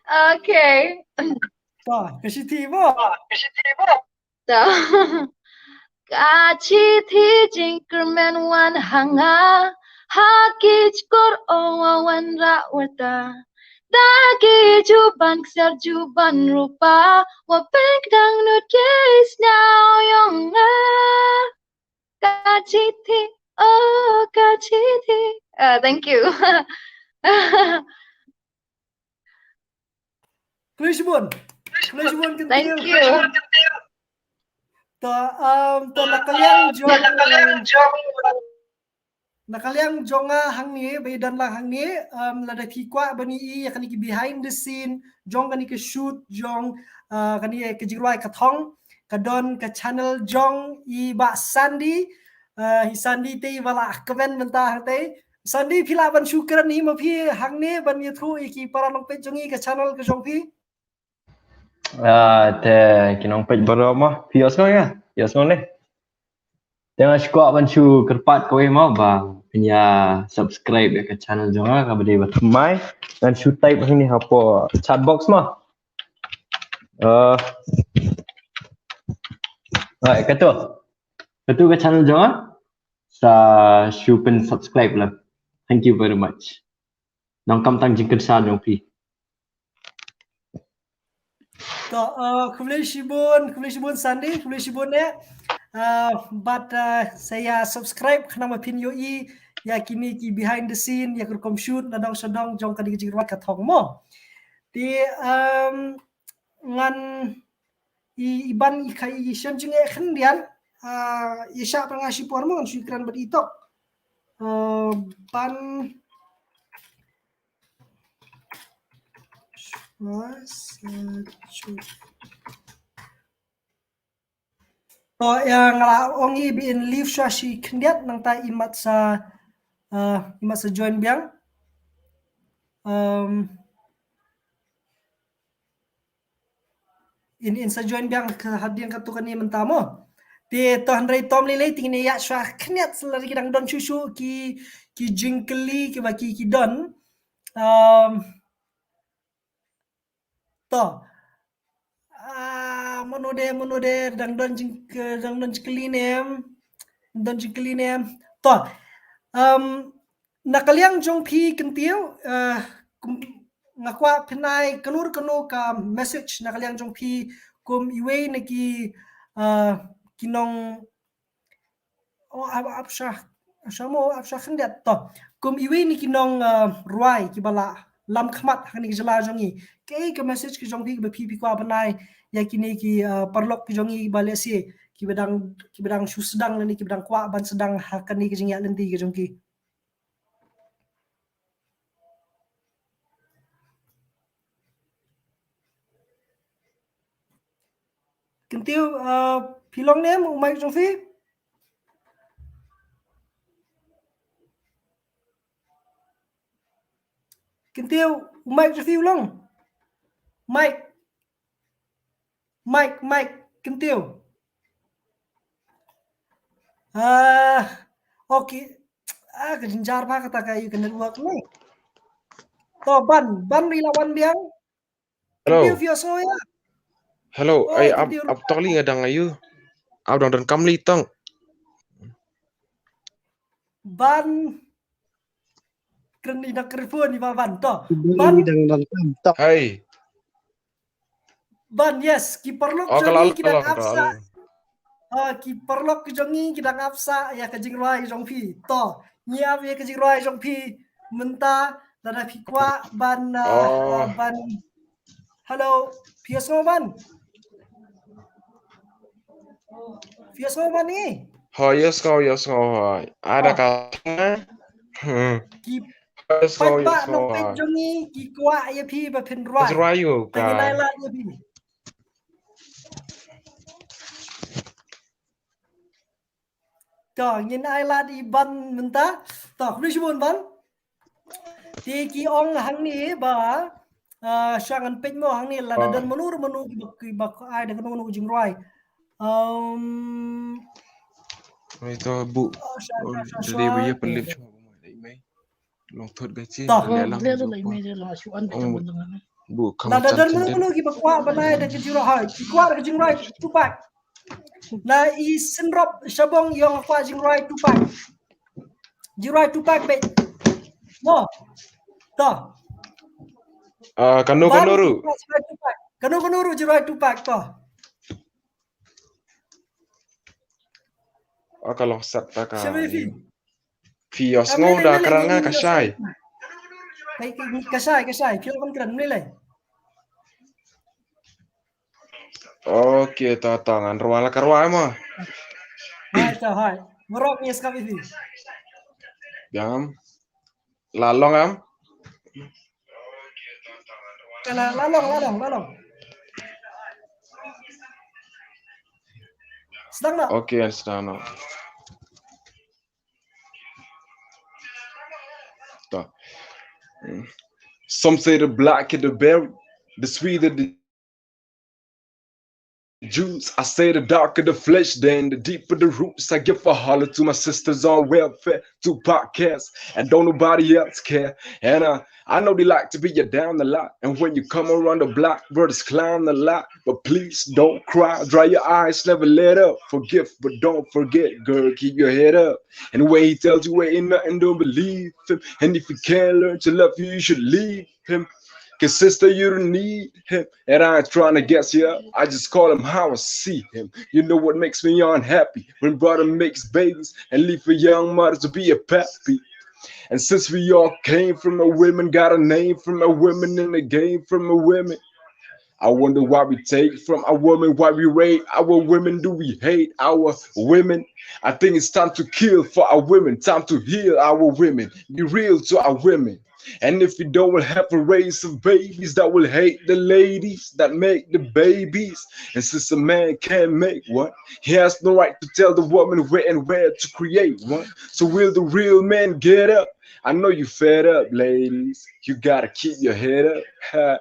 Okay. To, ka shithi mo. Ta. Ka shithi jingkyrmen wan ha nga, ha ki jukor o wa wanrah warta. Da ki juban ksiar juban rupa, wa pynkhang nud ki sniaw yong nga. Ka shithi, oh, ka shithi. Uh, thank you. Khublei shibun. Khublei shibun Kyntiew. Thank you. To, um, to na ka liang jong, na ka liang jong nga hangne, ba i don lang hangne, um, lada phi kwah ban ïohi ïa kane ki behind the scene jong kane ka shoot jong, uh, kane ka jingrwai ka thong, ka don ka channel jong i Bah Sandy. Uh, i Sandy te i ba la comment mynta hangtei. Sandy, phi lah ban shu kren hi ma phi hangne ban ïathuh ïa ki para nongpeit jong ngi ka channel ka jong phi? Ah, te ki nongpeit baroh mo, phi ïohsngew ïa nga? Ïohsngew ne? Te nga shu kwah ban shu kyrpad kawei mo ba phin ïa subscribe ïa ka channel jong nga, kaba dei ba thymmai. Ngan shu type hangne hapoh chat box mo. Uh, right, kato. Kato ka channel jong nga. Sa shu pynsubscribe lah. Thank you very much. Nang kam tang jingkyrshan jong phi. To, uh, khublei shibun, khublei shibun Sandy, khublei shibun eh. Uh, bad, uh, sa ïa subscribe khnang ba phin ïohi ïa kine ki behind the scene, ïa ka rukom shoot na dong sha dong jong kane ka jingrwai ka thong mo. Te, um, ngan i, i Ban i kha i shem jingeh khyndiat, uh, i shah pynngah shipor mo ngan shu kren bad i tok. Uh, Ban, to, ïa nga la ong i ba in leave shuwa shi khyndiat, nangta i mat sa, uh, i mat sa join biang. Um, in, in sa join biang ka hadien kato kane mynta mo. Te to hynrei to ym lei lei, te ngin ïa shuwa khyndiat sa lada ki dang don shuh shuh ki, ki jingkylli kiba ki, ki don. Um, to. Ah, mano de, mano de, dang don jing, dang don jingkylli ne em. Don jingkylli ne em. To. Um, na ka liang jong phi Kyntiew, uh, kum, nga kwah phin ai kano kano ka message na ka liang jong phi kum iwei na ki, uh, ki nong, oh, ap, ap sha, ap sha mo, ap sha khyndiat to. Kum iwei na ki nong, uh, rwai kiba la lam khmat ha kane ka jylla jong ngi. Kaei ka message ka jong phi kaba phi, phi kwah ban ai ïa kine ki, uh, paralok ki jong ngi ba lehse kiba dang, kiba dang shu sdang lane kiba dang kwah ban sdang ha kane ka jingïaid lynti ka jong ki. Kyntiew, uh, phi long ne em u mic jong phi? Kyntiew, u mic jong phi u long? Mic. Mic, mic, Kyntiew. Ah, okay. Ah, ka jynjar bha kata ka ïa ka network ne. To Ban, Ban ri la wan biang. Hello. Kyntiew phi ïohsngew ïa? Hello, Oh, ai ap Kyntiew. Ap tong li nga dang ayu. Ap dang don kam li tong. Ban kren ïa ka phone ïa Bah Ban to. Ban, Dang dang tam. Hey. Ban, yes, ki paralok Oh, jong ka la ngi ki dang long, ka ap la sah. long. Ah, ki paralok jong ngi ki dang ap sah ïa ka jingrwai jong phi. To, ngi ap ïa ka jingrwai jong phi mynta, lada phi kwah ban, ah, Oh. ah, ban. Hello, phi ïohsngew Ban? Phi ïohsngew Ban ngi? Ho, ïohsngew, ïohsngew, ho. Ada Oh. ka. Hmm. Ki Ïohsngew, paidbah na ïohsngew, page ho. Jong ngi ki kwah ïa phi ba phin rwai. Rwai ïa u Te ngin ai ka. lad ïa phi. To, ngin ai lad ïa Ban mynta. To, khublei shibun Ban. Te ki ong hangne ba, ah, sha ngan peit mo hangne lada Ah. don mano mano kiba, kiba ai da kano kano ka jingrwai. Um, Ito bu. oh, sha, Oh, sha, sha, dari bu sha. ye pelip chwa bu mai dei mai. Long thot ka chin. Toh. Leh lang Dia bu lai ko. mai dia lang shu an Ong ta lang. Bu kam Lada chan don chin mano den. mano kiba kwah ban ai da ka jingrwai, ki kwah da ka jingrwai Tupac. Na i Synrop Shabong i ong kwah jingrwai Tupac. Jingrwai Tupac beit. Mo. Toh. Ah, kano Ban kano ruh. Tupac, jingrwai Tupac. Kano kano ruh jingrwai Tupac toh. Ah, ka long sat ta ka. Sha ba phi. Phi ïohsngew da ka rang nga ka shai. Ka, ka, ka shai, ka shai. Phi ong ban kren, mlei lei. Okay, ta ta ngan rwai la ka rwai mo. Hai, ta hai. Baroh ngi sngap ïa phi. Biang am. La long am. Ka la, la long, la long, la long. Sdang noh. Okay, sdang noh. Ta. Mm. Some say the blacker the berry, the sweeter the juice. I say the darker the flesh, then the deeper the roots. I give a holler to my sisters on welfare, to podcasts, and don't nobody else care. And uh, I know they like to be you down a lot. And when you come around the block, brothers clown a lot. But please don't cry, dry your eyes, never let up. Forgive, but don't forget, girl, keep your head up. And when he tells you ain't nothing, don't believe him. And if he can't learn to love you, you should leave him. Cause sister, you don't need him. And I ain't trying to guess you up. I just call him how I see him. You know what makes me unhappy? When brother makes babies and leave a young mother to be a pappy. And since we all came from a women, got a name from a women, and a game from a women. I wonder why we take from a woman, why we rape our women, do we hate our women? I think it's time to kill for our women, time to heal our women, be real to our women. And if we don't, we'll have a race of babies that will hate the ladies that make the babies. And since a man can't make one, he has no right to tell the woman where and where to create one. So will the real men get up? I know you fed up, ladies. You gotta keep your head up.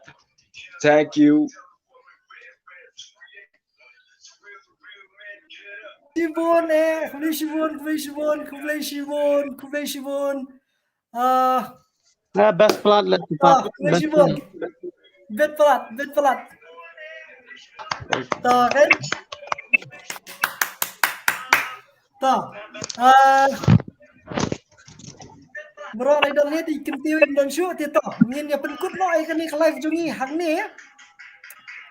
Thank you. Shibun, eh, khublei shibun, khublei shibun, khublei shibun, khublei shibun. Ah, Ah, best palat lah, ah, khublei shibun. Bet palat, bet palat. Ta kan? Ta. Ah, baroh ngi don hi, i Kyntiew im don shuh, te to ngin ïa pynkut noh ïa kane ka live jong ngi hangne.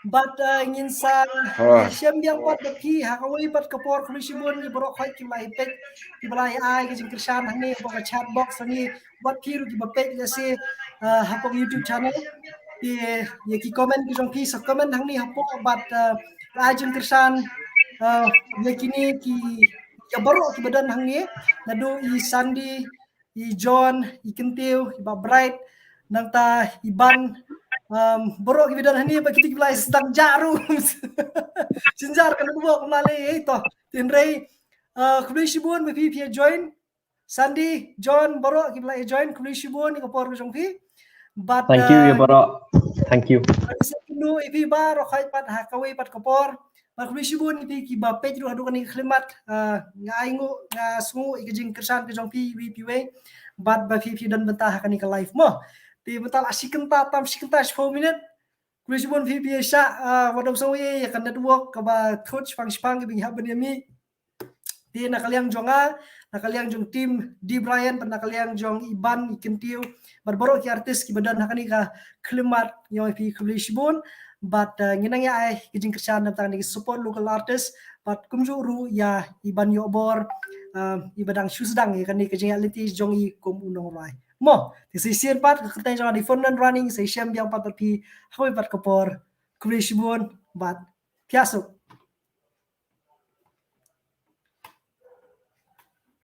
Bad, ah, ngin sa ïashem biang pat bad phi ha kawei pat ka por. Khublei shibun ïa baroh khoit kiba la ïa peit, kiba la ïa ai ka jingkyrshan hangne hapoh ka chat box hangne. Bad phi ruh kiba peit ïa se, ah, hapoh YouTube channel, ïa ki comment ki jong phi sa comment hangne hapoh bad, ah, ai jingkyrshan, ah, ïa kine ki, ïa baroh kiba don hangne, naduh i Sandy, i John, i Kyntiew, i Bah Bright, nangta i Ban, um, baroh kiba don hangne, bad kito kiba la sdang jah ruh. Synjar ka network kumne lei, eh, to. Hynrei, uh, khublei shibun ba phi phi ïa join. Sandy, John, baroh kiba la ïa join, khublei shibun ïa ka por ka jong phi. Bad, Thank you, uh, ïa baroh. Thank you. Sa kynduh ïa phi baroh khoit pat ha kawei pat ka por. Bad khublei shibun ïa phi kiba peit ruh haduh kane ka khyllipmat, ah, nga ai nguh, nga sngewnguh ïa ka jingkyrshan ka jong phi iwei pa iwei. Bad ba phi phi don bynta ha kane ka live mo. Te mynta la shi kynta tam shi kynta shiphew minit. Khublei shibun phi phi ïa shah, ah, wat ym sngew ïa ka network kaba thut shipang shipang kiba ngi hap ban ïa mih. Te na ka liang jong nga, na ka liang jong team D Brian, bad na ka liang jong i Ban, i Kyntiew, bad baroh ki artist kiba don ha kane ka khlieh mat, ïa phi khublei shibun. Bad uh, ngi nang ïa ai ki jingkyrshan na tang ki support local artist, bad kumjuh ruh ïa i Ban Ïohbor, uh, iba dang shu sdang ïa kane ka jingïaid lynti jong i kum u nongrwai. Mo, te sa shisien pat ka kyrteng jong nga dei Fernand Running, sa ïashem biang pat bad phi ha kawei pat ka por. Khublei shibun bad phi ïa suk.